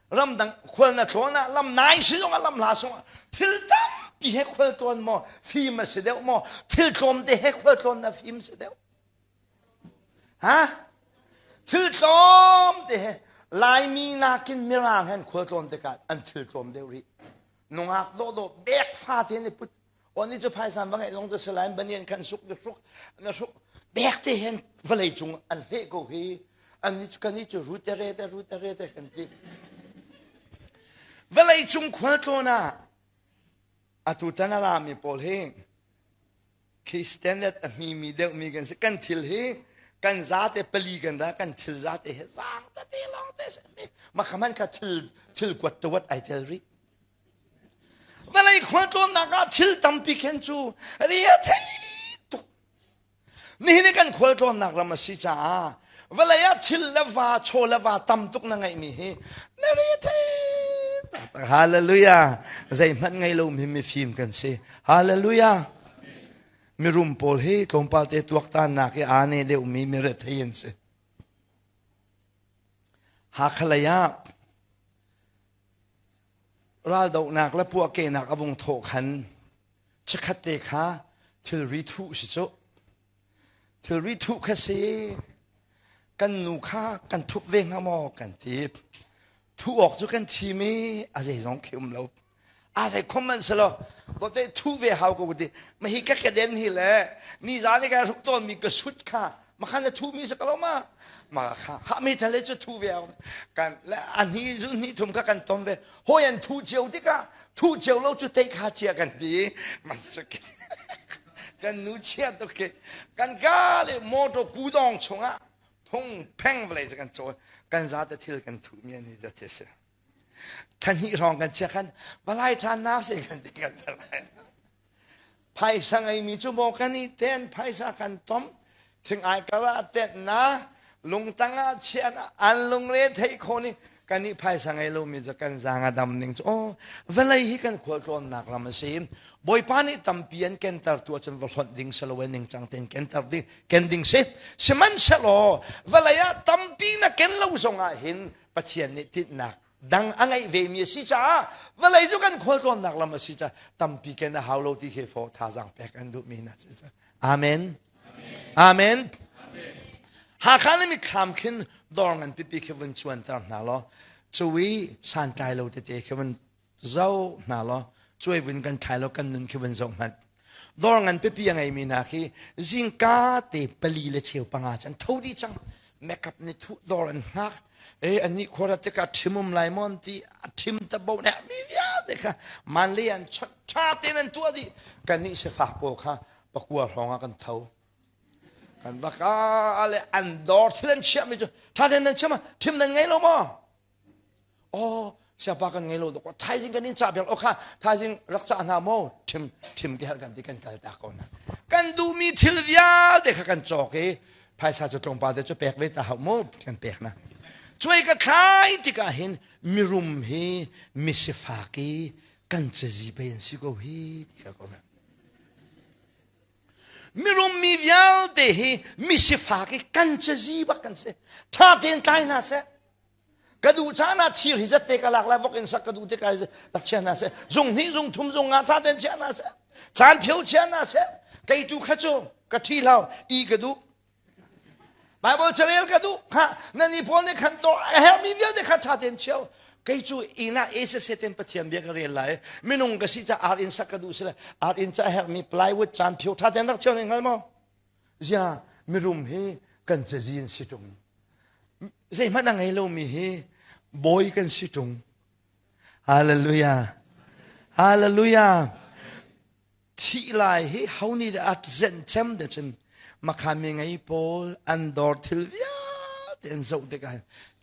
Ramdang khual na tlawn ah lam nai si zong ah lam hla sung ah thil tampi he khual tlawn maw fim a si deuh maw thil tlawm te he khual tlawn na fim si deuh ha thil tlawm te he Laimi nakin Mirang hen khual tlawn tikah an thil tlawm deuh rih nungak dawhdawh bek fa te ni put Oni cu phaisa va ngeih zong cu si lai banian khan suk na hruk na hruk bek te hen vawlei cung an hleh ko hi an ni kan ni cu rute re te rute re te kan ti vawlei cung khual tlawn ah atu tan a rami pawl hi khi standard a hmimi deuhmi kan si kan thil hi kan zate pali kan ra kan thil zate he zaang tete lawng te se makhaman kha thil thil kuat tawat ai tel rih Vawlei khualtlawnnak ah thil tampi khen cu ria thei tuk. Nihin i kan khualtlawnnak ram a si caah Vawlei ah thil le va, chaw le va tam tuk na ngeihmi hi na re thei taktak. Hallelujah. Zeihmanh ngei lomi mifim kan si. Hallelujah. Mirum pawl hi tlawmpal te tuaktannak i aa ne deuhmi mirethei an si. Hakha lei ah raldohnak le puahkehnak a vung thawh khan chikkhat te kha thilri thuh si cu. Thilri thuh kha si. Kan nu kha kan thup ve hnga maw kan ti. Thuh awk cu kan thim i a zeizong khi um lo. A zei khom man selaw vote thu ve hau ko ti. Ma hi ka keden hi le ni zan i ka hruk tawn mi ka sut kha ma khan na thu mi sa ko ma ma kha ha mi thale cu thu ve hau kan le a ni zu ni thum kha kan tom ve hoi an thu cio tikah thu cio lo cu tei kha chia kan ti ma kan nu chia tuk khi kan ka le motor kudong chungah phung pheng vlei cu kan cawl kan zate thil kan thu mi ani zate si Thlahnih hrawng kan chia khan palai ṭhan na si kan ti kan palai. Phaisa ngeimi cu maw kan i ten phaisa kan tom thingai kar ah tenh na lungtang ah chiah na an lungre theih kho ni kan nih phaisa ngei lomi cu kan zaang a dam ning cu aw vawlei hi kan khualtlawnnak ram a si Bawipa nih tampi an kenter tu ahcun va hlonh ding si lo ningcang tein kenter ding ken ding si sihmanhsehlaw vawlei ah tampi na ken lo zong ah hin Pathian nih tinhnak dang a ngeih vemi a si caah vawlei cu kan khualtlawnnak lam a si caah tampi ken a hau lo ti khi fo thazaang pek an duhmi hna si caah amen amen Hakha nih mitthlam khin dawr ngan pipi khi vun cuanter hna law cuwi santlai lo tete khi vun zoh hna law cuai vun kan thlai law kan nun khi vun zoh hmanh dawr ngan pipi a ngeimi hna khi zingka te pali le cheu panga cun tho dih cang makeup ni thuh dawr an hngak e ani khuara tikah ṭhimum lai mon ti a ṭhim ta bo ne mi vialte kha man le an ṭha tein an tuah dih kan nih sifak pawl kha pakua hrawng ah kan tho kan va ka le an dawr thil an chiah mi cu ṭha tein nan chiah ma ṭhim nan ngei lo maw Oh, siapa kan ngei lo dok thaizing kan in cah piak okha thaizing rak cah hna maw thim thim ke har kan ti kan kal ta ko na kan duhmi thil vialte kha kan cawk i phaisa cu tlawmpal te cu pek ve ta hau mu kan pek na cuai ka thlai tikah hin mirum hi misifak i kan cazi pe an si ko hi ti ka ko na mirum mi vialte hi misifak i kan cazi bak kan si tha tein tlai hna seh Ka duh caan ah thir hi zat te ka lak lai vok in sak ka duh te ka rak chia hna seh. Zung hnih zung thum zung nga tha ten chia hna seh. Caan phio chia hna seh. Kei tu kha cu ka ṭhi hlau i ka duh. Bible carel ka duh. Kha nan i pawl nih khan to a herhmi vialte kha ṭha tein cheu. Kei cu inn ah ese ten Pathian bia ka rel lai. Minung ka si ca ar in sak ka duh sile ar in ca herhmi plywood caan phio ṭha tein rak cheu ne hngal maw? Zia mirum hi kan cazin si ṭung. Zeihmanh a ngei lomi hi bawi kan si ṭung. Hallelujah. Hallelujah. Thih lai hi ho nih dah a zenh cem te cun makhami ngei pawl an dawr thil vialte an zoh tikah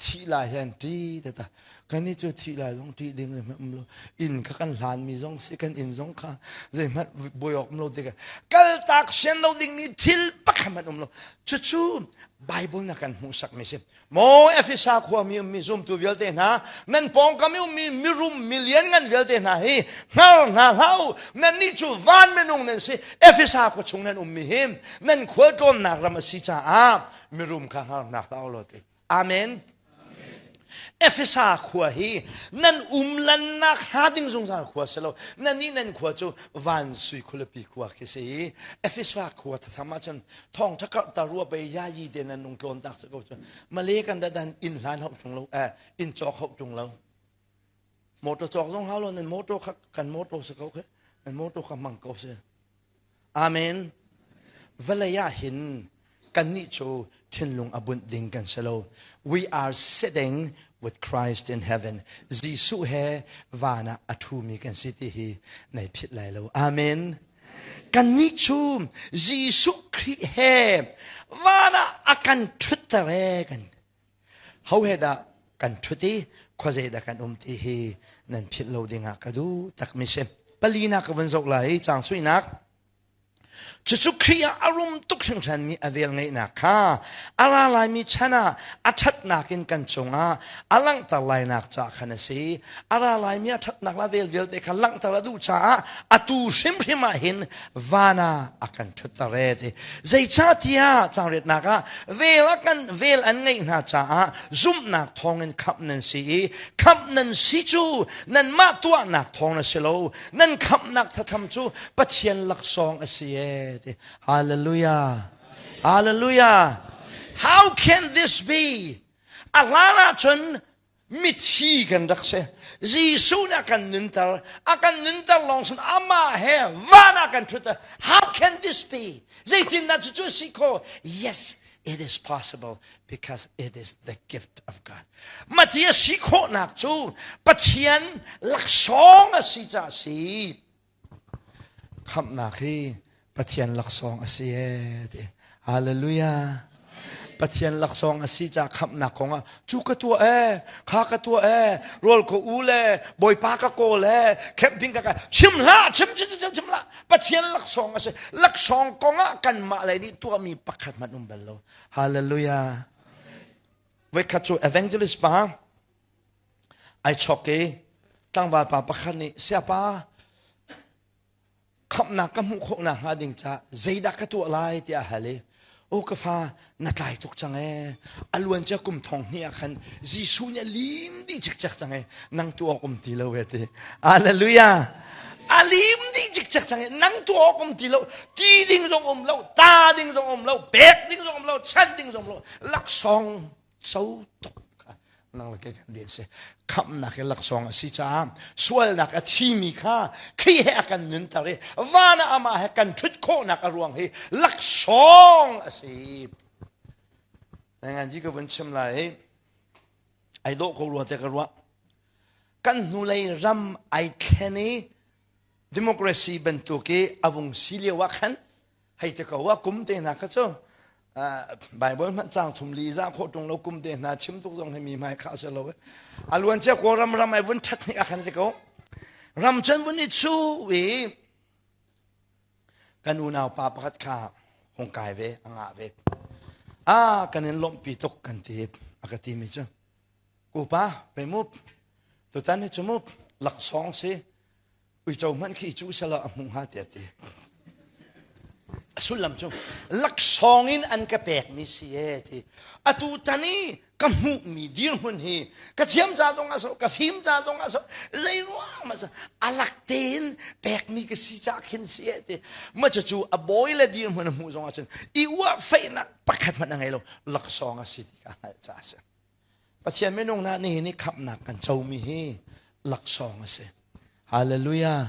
thih lai hi an ṭi te ta. Kan nih cu thih lai zong ṭih ding zeihmanh um lo. Inn kha kan hlanmi zong si kan inn zong kha zeihmanh buai awk um lo tikah kaltak sian lo dingmi thil pakhat hmanh um lo. Cucu Bible na kan hmuhsakmi si. Maw Efesa khuami ummi zumtu vialte hna, nan pawngkam i ummi mirum milian ngan vialte hna hi hngar hna hlah u. Nannih cu van minung nan si. Efesa khua chung nan ummi hi nan khualtlawnnak ram a si caah mirum kha hngar hna hlah u law ti. Amen. Efesa khua hi nan umlannak hnga ding zungzal khua si lo. Nan nih nan khua cu van sui khualipi khua khi si. Efesa khua thatham ahcun thawngtha karhter rua bei yayi te nan nung tlawn tak si ko cu. Male kan da dan inn hlan hau tung lo, eh, inn cawk hau tung lo. Motor cawk zong hau lo, nan motor kha kan motor si ko khe. Nan motor kha hmang ko si. Amen. Vawlei ah hin kannih cu thinlung a bunh ding kan si lo. We are sitting with Christ in heaven. Jesuh he van ah a ṭhumi kan si ti hi nai philh lai lo. Amen. Kannih cu Jesuh Khrih he van ah a kan ṭhutter e kan ho he dah kan ṭhut i khuazei dah kan um ti hi nan philh lo dingah ka duh takmi si. Palinak ka vun zoh lai caang suinak. Cucu Khrih ah a rum tuk hringhranmi a velngeihnak kha a ra laimi chan ah a ṭhatnak in kan cungah a langhter lainak ca khan a si. A ra laimi a ṭhatnak la vel vialte kha langhter a duh caah atu hrimhrim ah hin van ah a kan ṭhutter e ti. Zeicahtiah cangriatnak ah vel a kan vel an ngeih hna caah zumhnak thawngin khamh nan si i khamh nan si cu nanmah tuahnak thawng na si lo nan khamhnak thatham cu Pathian laksawng a si e ti. Hallelujah. Hallelujah. How can this be? A hlan ahcun mithi kan rak si. Jesuh nih a kan nunter. A kan nunter lawng sun amah he van ah kan ṭhutter. How can this be? Zeitindah cucu a si kho? Yes, it is possible because it is the gift of God. Mati a si khawhnak cu Pathian laksawng a si caah a si. Khamhnak hi Pathian laksawng a si ee ti. Hallelujah. Pathian laksawng a si caah khamhnak kong ah cu ka tuah ee, kha ka tuah ee, rawl ka u le Bawipa ka kawl ee, camping ka ka chim hlah, chim chim chim chim hlah. Pathian laksawng a si. Laksawng kong ah kanmah lei nih tuahmi pakhat hmanh um bal lo. Hallelujah. Voikhat cu evangelist pa Ai chawk i tlangval pa pakhat nih siapa khamhnak ka hmuh khawh nakhnga ding ca zeidah ka tuah lai tiah a hal i o ka fa na tlai tuk cang ee a luan cia kum thong hnih ah khan Jesuh nih a lim dih cikcek cang ee nang tu awk um ti lo e ti hallelujah a lim dih cikcek cang ee nang tu awk um ti lo ti ding zong um lo ta ding zong um lo pek ding zong um lo chan ding zong um lo laksawng co tuk kha nang le kei kan rian si khamhnak i laksawng a si caah sualnak a thimi kha Khrih he a kan nunter i van ah amah he kan ṭhut khawhnak a ruang hi laksawng a si. Ngan ka vun chim lai i ai dawh ko rua te ka ruah. Kan hnulei ram ai thlen i democracy bantuk i a vung si lio ah khan hei te ko a kum te hna kha cu Bible hmanh cang thum li za khawh ṭung lo kum te hna chim tuk zong hi mi hmai kha se lo a luan cia ko ram ram ai vun ṭhat hnik a khan te ko ram cun vun i chu i kan unau pa pakhat kha hung kai ve a ngah ve a kan in lawmhpi tuk kan ti a ka ti mi cu kupa pe mup tutan hi cu mup laksawng si uico hmanh khi cu sela a hmu hnga tiah ti a sullam cu laksawng in an ka pekmi si e ti atu tan i ka hmuhmi dirhmun hi ka thiam ca zong ah so ka fim ca zong ah so zei ruang ma a lak tein pekmi ka si ca khin si e ti ma cu a bawi le dirhmun a hmuh zong ah cun i uah feihnak pakhat hmanh a ngei lo laksawng a si ti ka hngalh ca a si Pathian minung hna nihin i khamhnak kan comi hi laksawng a si. Hallelujah.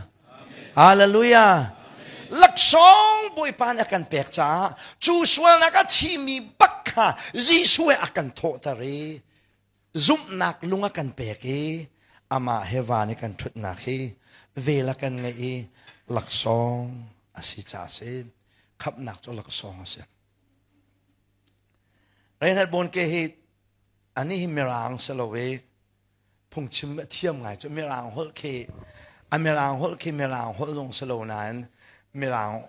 Hallelujah. Laksawng Bawipa nih a kan pek caah cu sualnak a thimi bak kha Jesuh he a kan thawhter i zumhnak lung a kan pek i amah he van i kan ṭhutnak hi vel a kan ngeih i laksawng a si caah a si. Khamhnak cu laksawng a si. Reinhard Bonnke hi anih hi Mirang si lo i phungchim a thiam ngai cu Mirang holh khi a Mirang holh khi Mirang holh zong si lo nain Mirang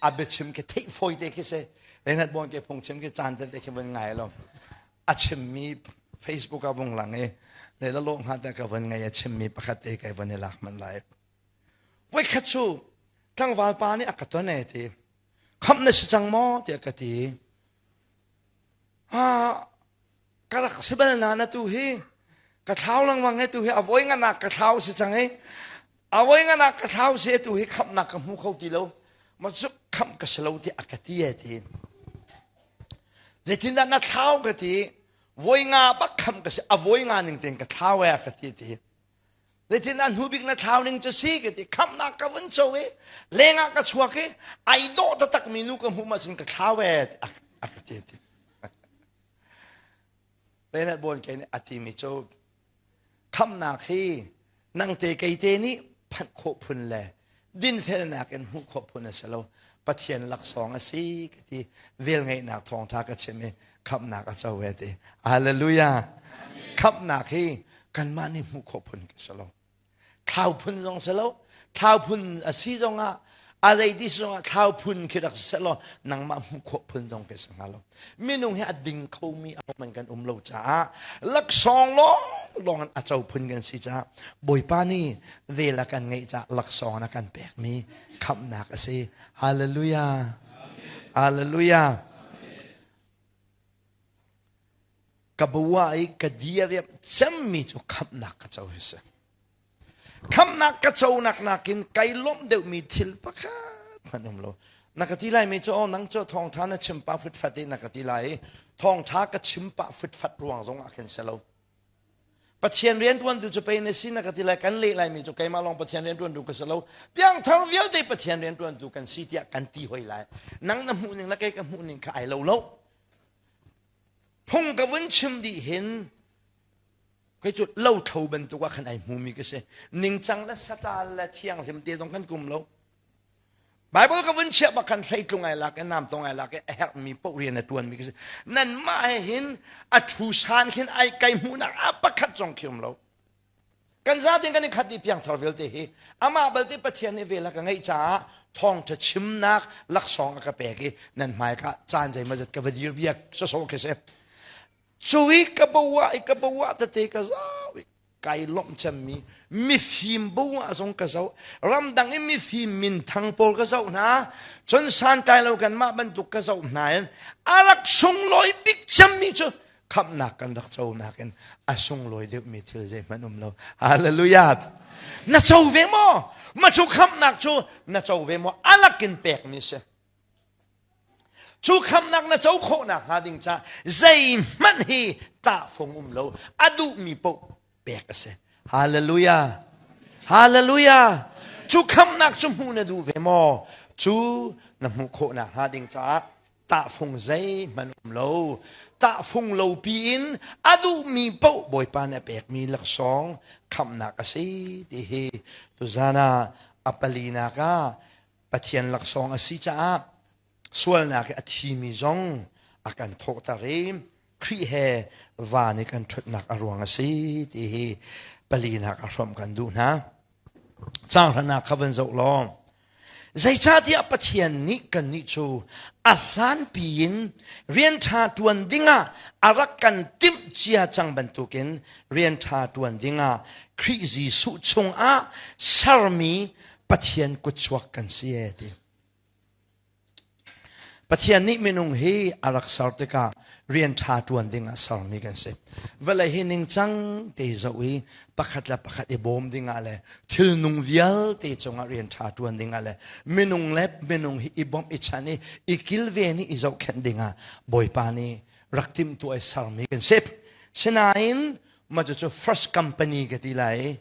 a biachim khi theih fawi te khi si Reinhard Bonnke phungchim khi caan tete khi vun ngai lo a chimmi Facebook ah vung lang i le la lawh hnga te ka vun ngai a chimmi pakhat te kai vun i lak man lai voikhat cu tlangval pa nih a ka ton e ti khamh na si cang maw tiah ka ti ah ka rak si bal na na tu hi ka thlau lengmang he tu hi a voi nganak ka thlau si cang i a voi nganak ka thlau si tu hi khamhnak ka hmu kho ti lo ma cu khamh ka si lo ti a ka ti e ti zeitindah na thlau ka ti voi nga bak khamh ka si a voi nga ning tein ka thlau e ka ti ti Zeitin a hnu bik na thlau ning cu si ka ti khamhnak ka vun co i lengah ka chuak i ai dawh taktak mi nu ka hmuh ma cun ka thlau e a ka ti ti Leonard Bonke nih a timi cu khamhnak hi nang te kei te nih phanh khawh phun le dinfelnak in hmuh khawh phun a si lo Pathian laksawng a si ka ti velngeihnak thawngṭha ka chim i khamhnak a co ve ti hallelujah khamhnak hi kanmah nih hmuh khawh phun ka si lo thlau phun zong si lo thlau phun a si zongah A zeiti zongah thlau phun khi rak si law nangmah hmuh khawh phun zong khi si hnga lo. Minung hi a ding khomi ahohmanh kan um lo caah laksawng lawng lawng in a co phun kan si caah Bawipa nih vel a kan ngeih caah laksawng a kan pekmi khamhnak a si. Hallelujah. Hallelujah. Ka bua i ka diriam cemmi cu khamhnak ka co hi si. Khamhnak ka conak nakin kai lawmh deuhmi thil pakhat hmanh um lo. Na ka ti lai mi cu oh nang cu thawngtha na chim pah futfat i na ka ti lai i thawngtha ka chim pah futfat ruang zong ah khin si lo. Pathian riantuantu cu pei na si na ka ti lai kan leh lai mi cu keimah lawng Pathian riantuantu ka si lo. Piangthar vialte Pathian riantuantu kan si tiah kan ti hoi lai. Nang na hmuh ning le kei ka hmuh ning kha ai lo lo. Phung ka vun chim dih hin kei cu lothlo bantuk ah khan ai hmumi ka si ningcang le satal le thianghlim te zong kan kum lo Bible ka vun chiah bak khan hreitlung ai lak i namtong ai lak i a herhmi paoh rian a ṭuanmi ka si nanmah he hin a ṭhu san khin ai kai hmuhnak a pakhat zong khi um lo kan zaten kan i khat i piangthar vialte hi amah balte Pathian nih vel a ka ngeih caah thawngṭha chimnak laksawng a ka pek i nan hmai ka caan zeimawzat ka va dir biak sawsawh khi si Cui ka boah i ka boah tete ka zau i kai lawmh cemmi mifim boah zong ka zoh ramdang i mifim minthang pawl ka zoh hna cun santlai lo kanmah bantuk ka zoh hna in a rak sunglawi bik cemmi cu khamhnak kan rak conak in a sunglawi deuhmi thil zeihmanh um lo hallelujah na co ve maw ma cu khamhnak cu na co ve maw a lakin pekmi si Cu khamnak na co khawhnak hnga ding ca zeihmanh hi tahfung um lo a duhmi paoh pek a si. Hallelujah. Hallelujah. Cu khamnak cu hmuh na duh ve maw? Cu na hmuh khawhnak hnga ding caah tahfung zeihmanh um lo. Tahfung lo piin a duhmi paoh Bawipa nih a pekmi laksawng khamnak a si ti hi tuzan ah a palinak ah Pathian laksawng a si caah sualnak i a thimi zong a kan thawhter i Khrih he van i kan ṭhutnak a ruang a si ti hi palinak a hrawmh kan duh hna. Caanghranak kha van zoh law zeicahtiah Pathian nih kannih cu a hlanpi in rian ṭha ṭuan dingah a rak kan timh cia cang bantukin rian ṭha ṭuan dingah Khrih Jesuh chungah sermi Pathian kutchuak kan si e ti. Pathian nih minung hi a rak ser tikah rian ṭha ṭuan ding ah sermi kan si. Vawlei hi ningcang te zoh i pakhat le pakhat i bawm ding ah le thilnung vialte cungah rian ṭha ṭuan ding ah le minung le minung hi i bawmh i chan i i kilven i i zohkhenh ding ah Bawipa nih rak timhtuah i sermi kan si. Sinain mah cucu first company ka ti lai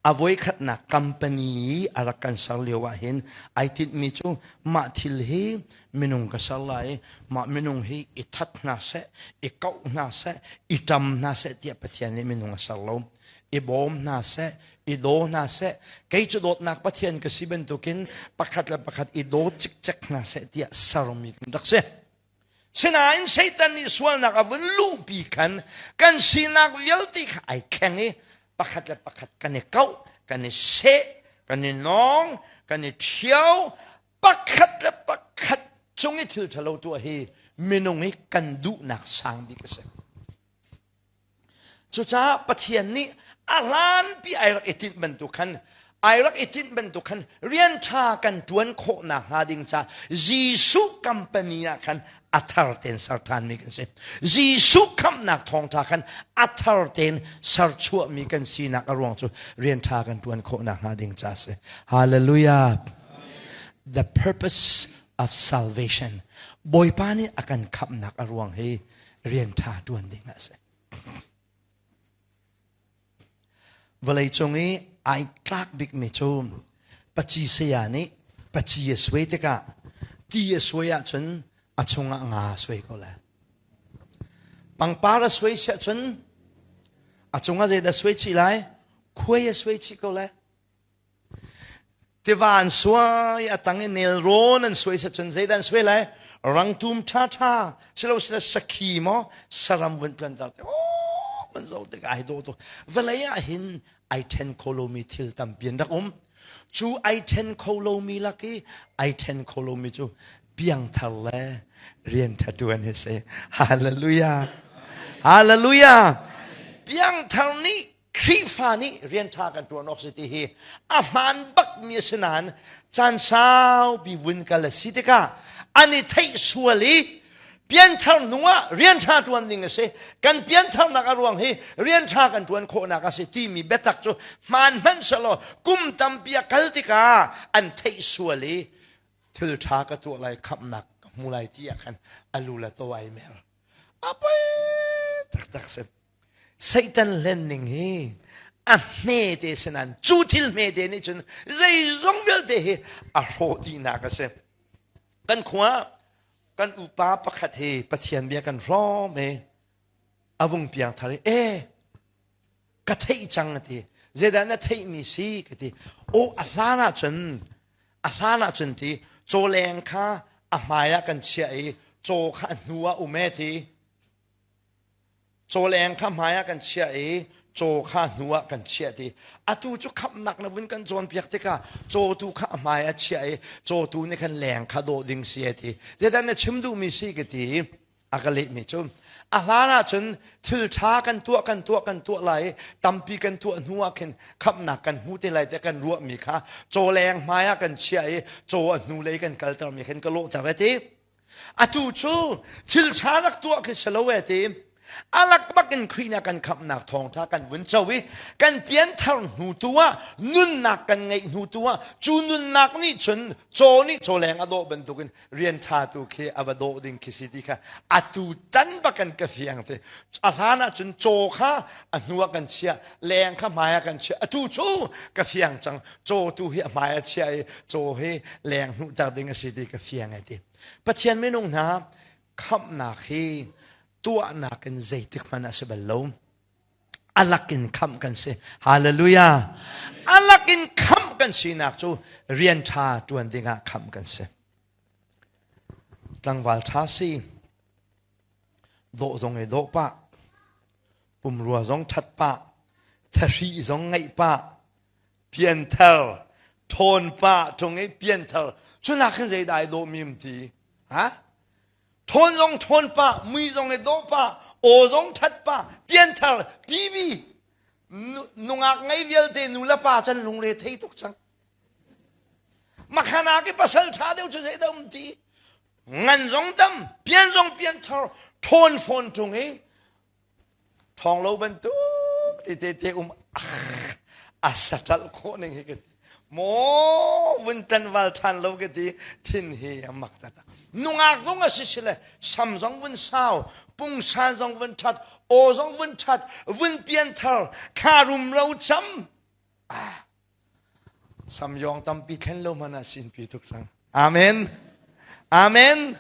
A voikhatnak company i a rak kan ser lio ah hin ai tinhmi cu mah thil hi minung ka ser lai i mah minung hi i that hna seh, i kauh hna seh, i ṭam hna seh tiah Pathian nih minung a ser lo. I bawm hna seh, i daw hna seh. Kei cu dawtnak Pathian ka si bantukin pakhat le pakhat i daw cikcek hna seh tiah sermi kan rak si. Sinain Satan nih sualnak a vun luhpi khan kan sinak vialte kha ai thleng i pakhat le pakhat kan i kauh, kan i seh, kan i nawng, kan i ṭhio, pakhat le pakhat cung i thil ṭhalo tuah hi minung i kan duhnak sang bik a si. Cucaah Pathian nih a hlanpi ai rak i tinh bantuk khan ai rak i tinh bantuk khan rian ṭha kan ṭuan khawh nakhnga ding ca Jesuh company ah khan a thar tein ser ṭhanmi kan si. Jesuh khamhnak thawngṭha khan a thar tein serchuahmi kan sinak a ruang cu rian ṭha kan ṭuan khawh nakhnga ding ca a si. Hallelujah. The purpose of salvation. Bawipa nih a kan khamhnak a ruang hi rian ṭha ṭuan ding a si. Vawleicung i ai tlak bikmi cu paci saya nih paci a suai tikah ti a suai ahcun a chungah nga a suai ko lai. Pangpar a suai siah cun a cungah zeidah suai chih lai? Khuai a suai chih ko lai. Tiva an suai, a tang i nelrawn an suai cun zeidah an suai lai? Rangtum ṭhaṭha silosile sakhi maw saram vun tluanter te oh man zo tik ai dawh tuk vawlei ah hin ai ṭhen kho lomi thil tampi an rak um. Cu ai ṭhen kho lomi lak i ai ṭhen kho lomi cu piangthar le rian ṭha ṭuan hi si. Hallelujah. Hallelujah. Piangthar nih Khrihfa nih rian ṭha kan ṭuan awk si ti hi a hmaan bakmi a si nain caan saupi vun kal a si tikah an i theih sual i pianthar hnu ah rian ṭha ṭuan ding a si. Kan piantharnak a ruang hi rian ṭha kan ṭuan khawhnak a si timi biatak cu hmaan hmanh selaw kum tampi a kal tikah an theih sual i thil ṭha ka tuah lai khamhnak ka hmu lai ti ah khan a lu le taw ai mer. A poi taktak si. Satan hlen ning hi a hmete si nain cu thil hmete nih cun zeizong vialte hi a hrawh dihnak a si. Kan khua kan upa pakhat hi Pathian bia kan hrawm i a vung piang thar i e ka theih cang a ti. Zeidah na theihmi si ka ti. Aw a hlan ahcun a hlan ahcun ti cawleng kha a hmai ah kan chiah i caw kha a hnu ah um e ti. Cawleng kha hmai ah kan chiah i caw kha hnu ah kan chiah ti. Atu cu khamhnak na vun kan cawnpiak tikah cawtu kha a hmai ah chiah i cawtu nih khan leng kha dawh ding si a ti. Zeidah na chim duhmi si ka ti i a ka lehmi cu a hlan ahcun thil ṭha kan tuah kan tuah kan tuah lai i tampi kan tuah hnu ah khin khamhnak kan hmu te lai tiah kan ruahmi kha cawleng hmai ah kan chiah i caw a hnulei kan kaltermi khin ka lawhter a ti. Atu cu thil ṭha rak tuah khi si lo e ti alak bak in Khrih nih a kan khamhnak thawngṭha kan vun co i kan pianthar hnu tu ah nunnak kan ngeih hnu tu ah cu nunnak nih cun caw nih cawleng a dawh bantukin rian ṭha tu khi a va dawh ding khi si ti kha atu tan bak kan ka fiang te a hlan ah cun caw kha a hnu ah kan chiah leng kha hmai ah kan chiah atu cu ka fiang cang caw tu hi a hmai a chiah i caw hi leng hnuhter ding a si ti ka fiang ai ti Pathian minung hna khamhnak hi tuahnak in zeitik hmanh a si bal lo alak in khamh kan si hallelujah alak in khamh kan sinak cu rian ṭha ṭuan dingah khamh kan si tlangval ṭha si dawh zong i dawh pah pumrua zong ṭhat pah thahri zong ngeih pah pianthar ṭhawn pah ṭung i pianthar cunak khin zeidah ai dawh mi um ti ha ṭhawn zong ṭhawn pah mui zong i dawh pah aw zong ṭhat pah pianthar pibi nungak ngei vialte nu le pa can lungre thei tuk cang makhanak i pasal ṭha deuh cu zeidah um ti ngan zong dam pian zong pianthar ṭhawn fawn ṭung i ṭhawng lo bantuk te te te um a saṭalh khawh ning hi ka ti maw vun ṭanval ṭhan lo ka ti thin hi a mak tata nungak zong a si si le sam zong vun sau pungsan zong vun ṭhat aw zong vun ṭhat vun pianthar thla rumro cam ah Samyong tampi thlen lo hmanh ah sinpi tuk cang. Amen. Amen.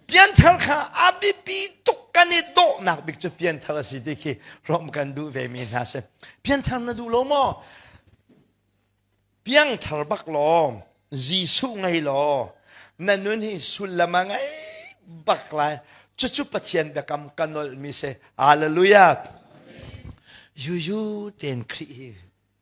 Pianthar kha a biapi tuk kan i dawhnak bik cu pianthar a si ti khi rom kan duh ve mi hna si. Pianthar na duh lo maw? Piangthar bak law, Jesuh ngei law, na nun hi sullam a ngei bak lai. Cucu Pathian biakam ka nolhmi si. Hallelujah. Yuyu ten Khrih hi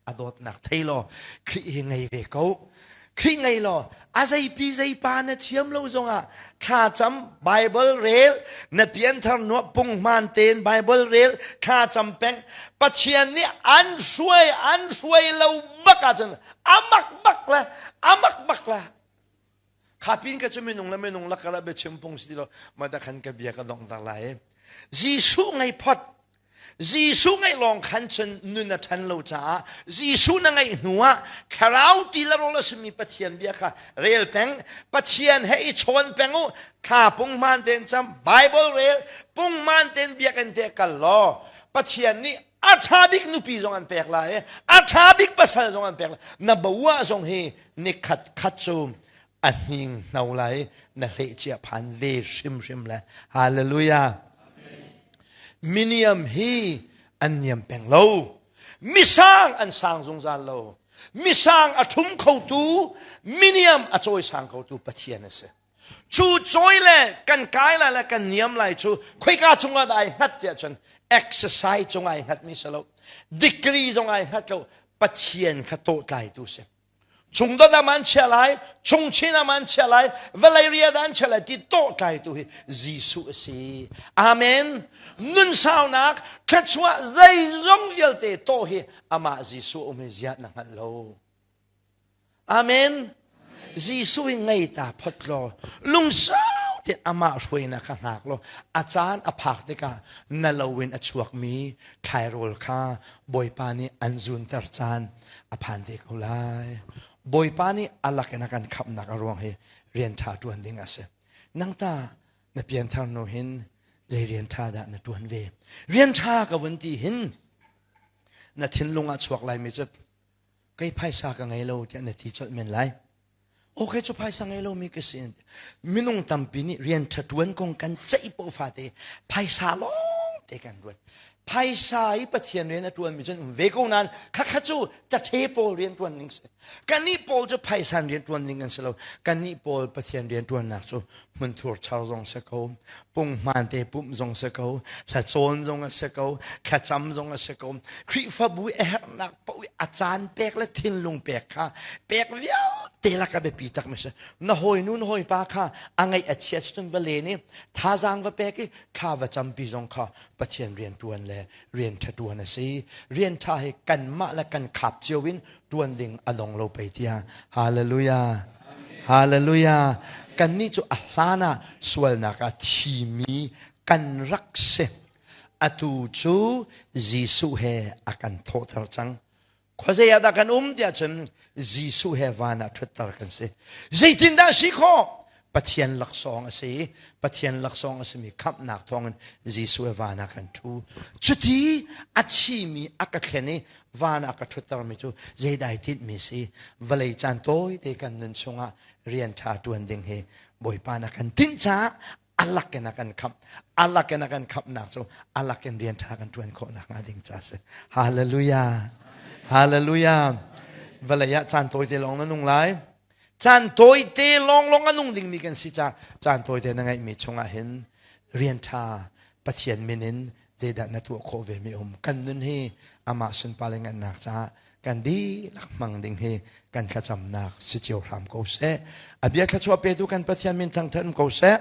a dawtnak thei law Khrih hi ngei ve ko. Khrih ngei law a zeipi zeipa na thiam lo zongah thlacam Bible rel na pianthar nuah punghman tein Bible rel thlacam peng Pathian nih an hruai an hruai lo bak ahcun amak bak le amak bak le kha pin ka cu minung le minung lakar ah biachim phung si ti lo mata khan ka bia ka dongter lai Jesuh ngei phot Jesuh ngeih lawng khan cun nun a ṭhan lo caah Jesuh na ngeih hnu ah thlarau ti le rawl a simi Pathian bia kha rel peng Pathian he i chawn peng u thla punghman tein cam Bible rel punghman tein biakinn te kal law Pathian nih a ṭha bik nupi zong an pek lai a ṭha bik pasal zong an pek lai na bawah zong hi nikhat khat cu a hning hno lai na hleh cia phan ve hrimhrim le hallelujah miniam hi an niam peng lo misang an sang zungzal lo misang a ṭhum khotu miniam a cawisang khotu Pathian a si cu cawi le kan kai lai le kan niam lai cu khoika cungah dah ai hngat tiah cun exercise cung ai hngat mi si lo degree zong ai hngat lo Pathian kha tawhtlaitu si. Chungdot ah man chia lai, chungchin ah man chia lai, vawlei rian ah an chia lai ti tawhtlaitu hi Jesuh a si. Amen. Nun saunak, thluachuah zeizong vialte tawh hi amah Jesuh um hi ziah na hngalh lo. Amen. Jesuh hi ngei ta phot law lungsau tein amah hruainak kha hngak law a caan a phak tikah na lo in a chuakmi thlairawl kha Bawipa nih an zunter caan a phan te ko lai. Bawipa nih a lak in a kan khamhnak a ruang hi rian ṭha ṭuan ding a si. Nang ta na pianthar hnu hin zei rian ṭha dah na ṭuan ve? Rian ṭha ka vun ti hin na thinlung ah chuak laimi cu kei phaisa ka ngei lo tiah na ti colh men lai. Okay cu phaisa ngei lomi ka si. Minung tampi nih rian ṭha ṭuan kong kan ceih poh fate phaisa lawng te kan ruat. Phaisa i Pathian rian a ṭuanmi cun um ve ko nain khakha cu ṭaṭhe pawl rian ṭuan ning si. Kannih pawl cu phaisa rian ṭuan ning an si lo. Kannih pawl Pathian rian ṭuannak cu hmunthur char zong si ko, punghman te pumh zong si ko, hlacawn zong a si ko, thlacam zong a si ko. Khrihfabu a herhnak paoh i a caan pek le thinlung pek kha pek vialte lak a biapi tak mi si. Na hawinu na hawipa kha a ngaih a chiat cun va len i thazaang va pek i thla va campi zong kha Pathian rian ṭuan le rian ṭha ṭuan a si. Rian ṭha hi kanmah le kan khap cio in ṭuan ding a dong lo pei tiah. Hallelujah. Hallelujah. Kannih cu a hlan ah sualnak ah thimi kan rak si. Atu cu Jesuh he a kan thawhter cang. Khuazei ah dah kan um tiah cun Jesuh he van ah ṭhutter kan si. Zeitindah si khawh? Pathian laksawng a si i Pathian laksawng a simi khamhnak thawngin Jesuh he van ah kan ṭhu. Cuti a thimi a ka thlen i van ah ka ṭhuttermi cu zeidai tinhmi si? Vawlei caan tawite kan nun chungah rian ṭha ṭuan ding hi Bawipa na kan tinh caah alak in a kan khamh alak in a kan khamhnak cu alak in rian ṭha kan ṭuan khawh nakhnga ding ca si hallelujah hallelujah vawlei ah caan tawite lawng na nung lai caan tawite lawng lawng a nung dingmi kan si ca caan tawite na ngeihmi chungah hin rian ṭha Pathian min in zeidah na tuah khawh ve mi um kan nun hi amah sunpar le ngannak caah kan dihlak hmang ding hi kan thlacamnak si cio hram ko seh. A bia thluachuah petu kan Pathian min thangthat um ko seh.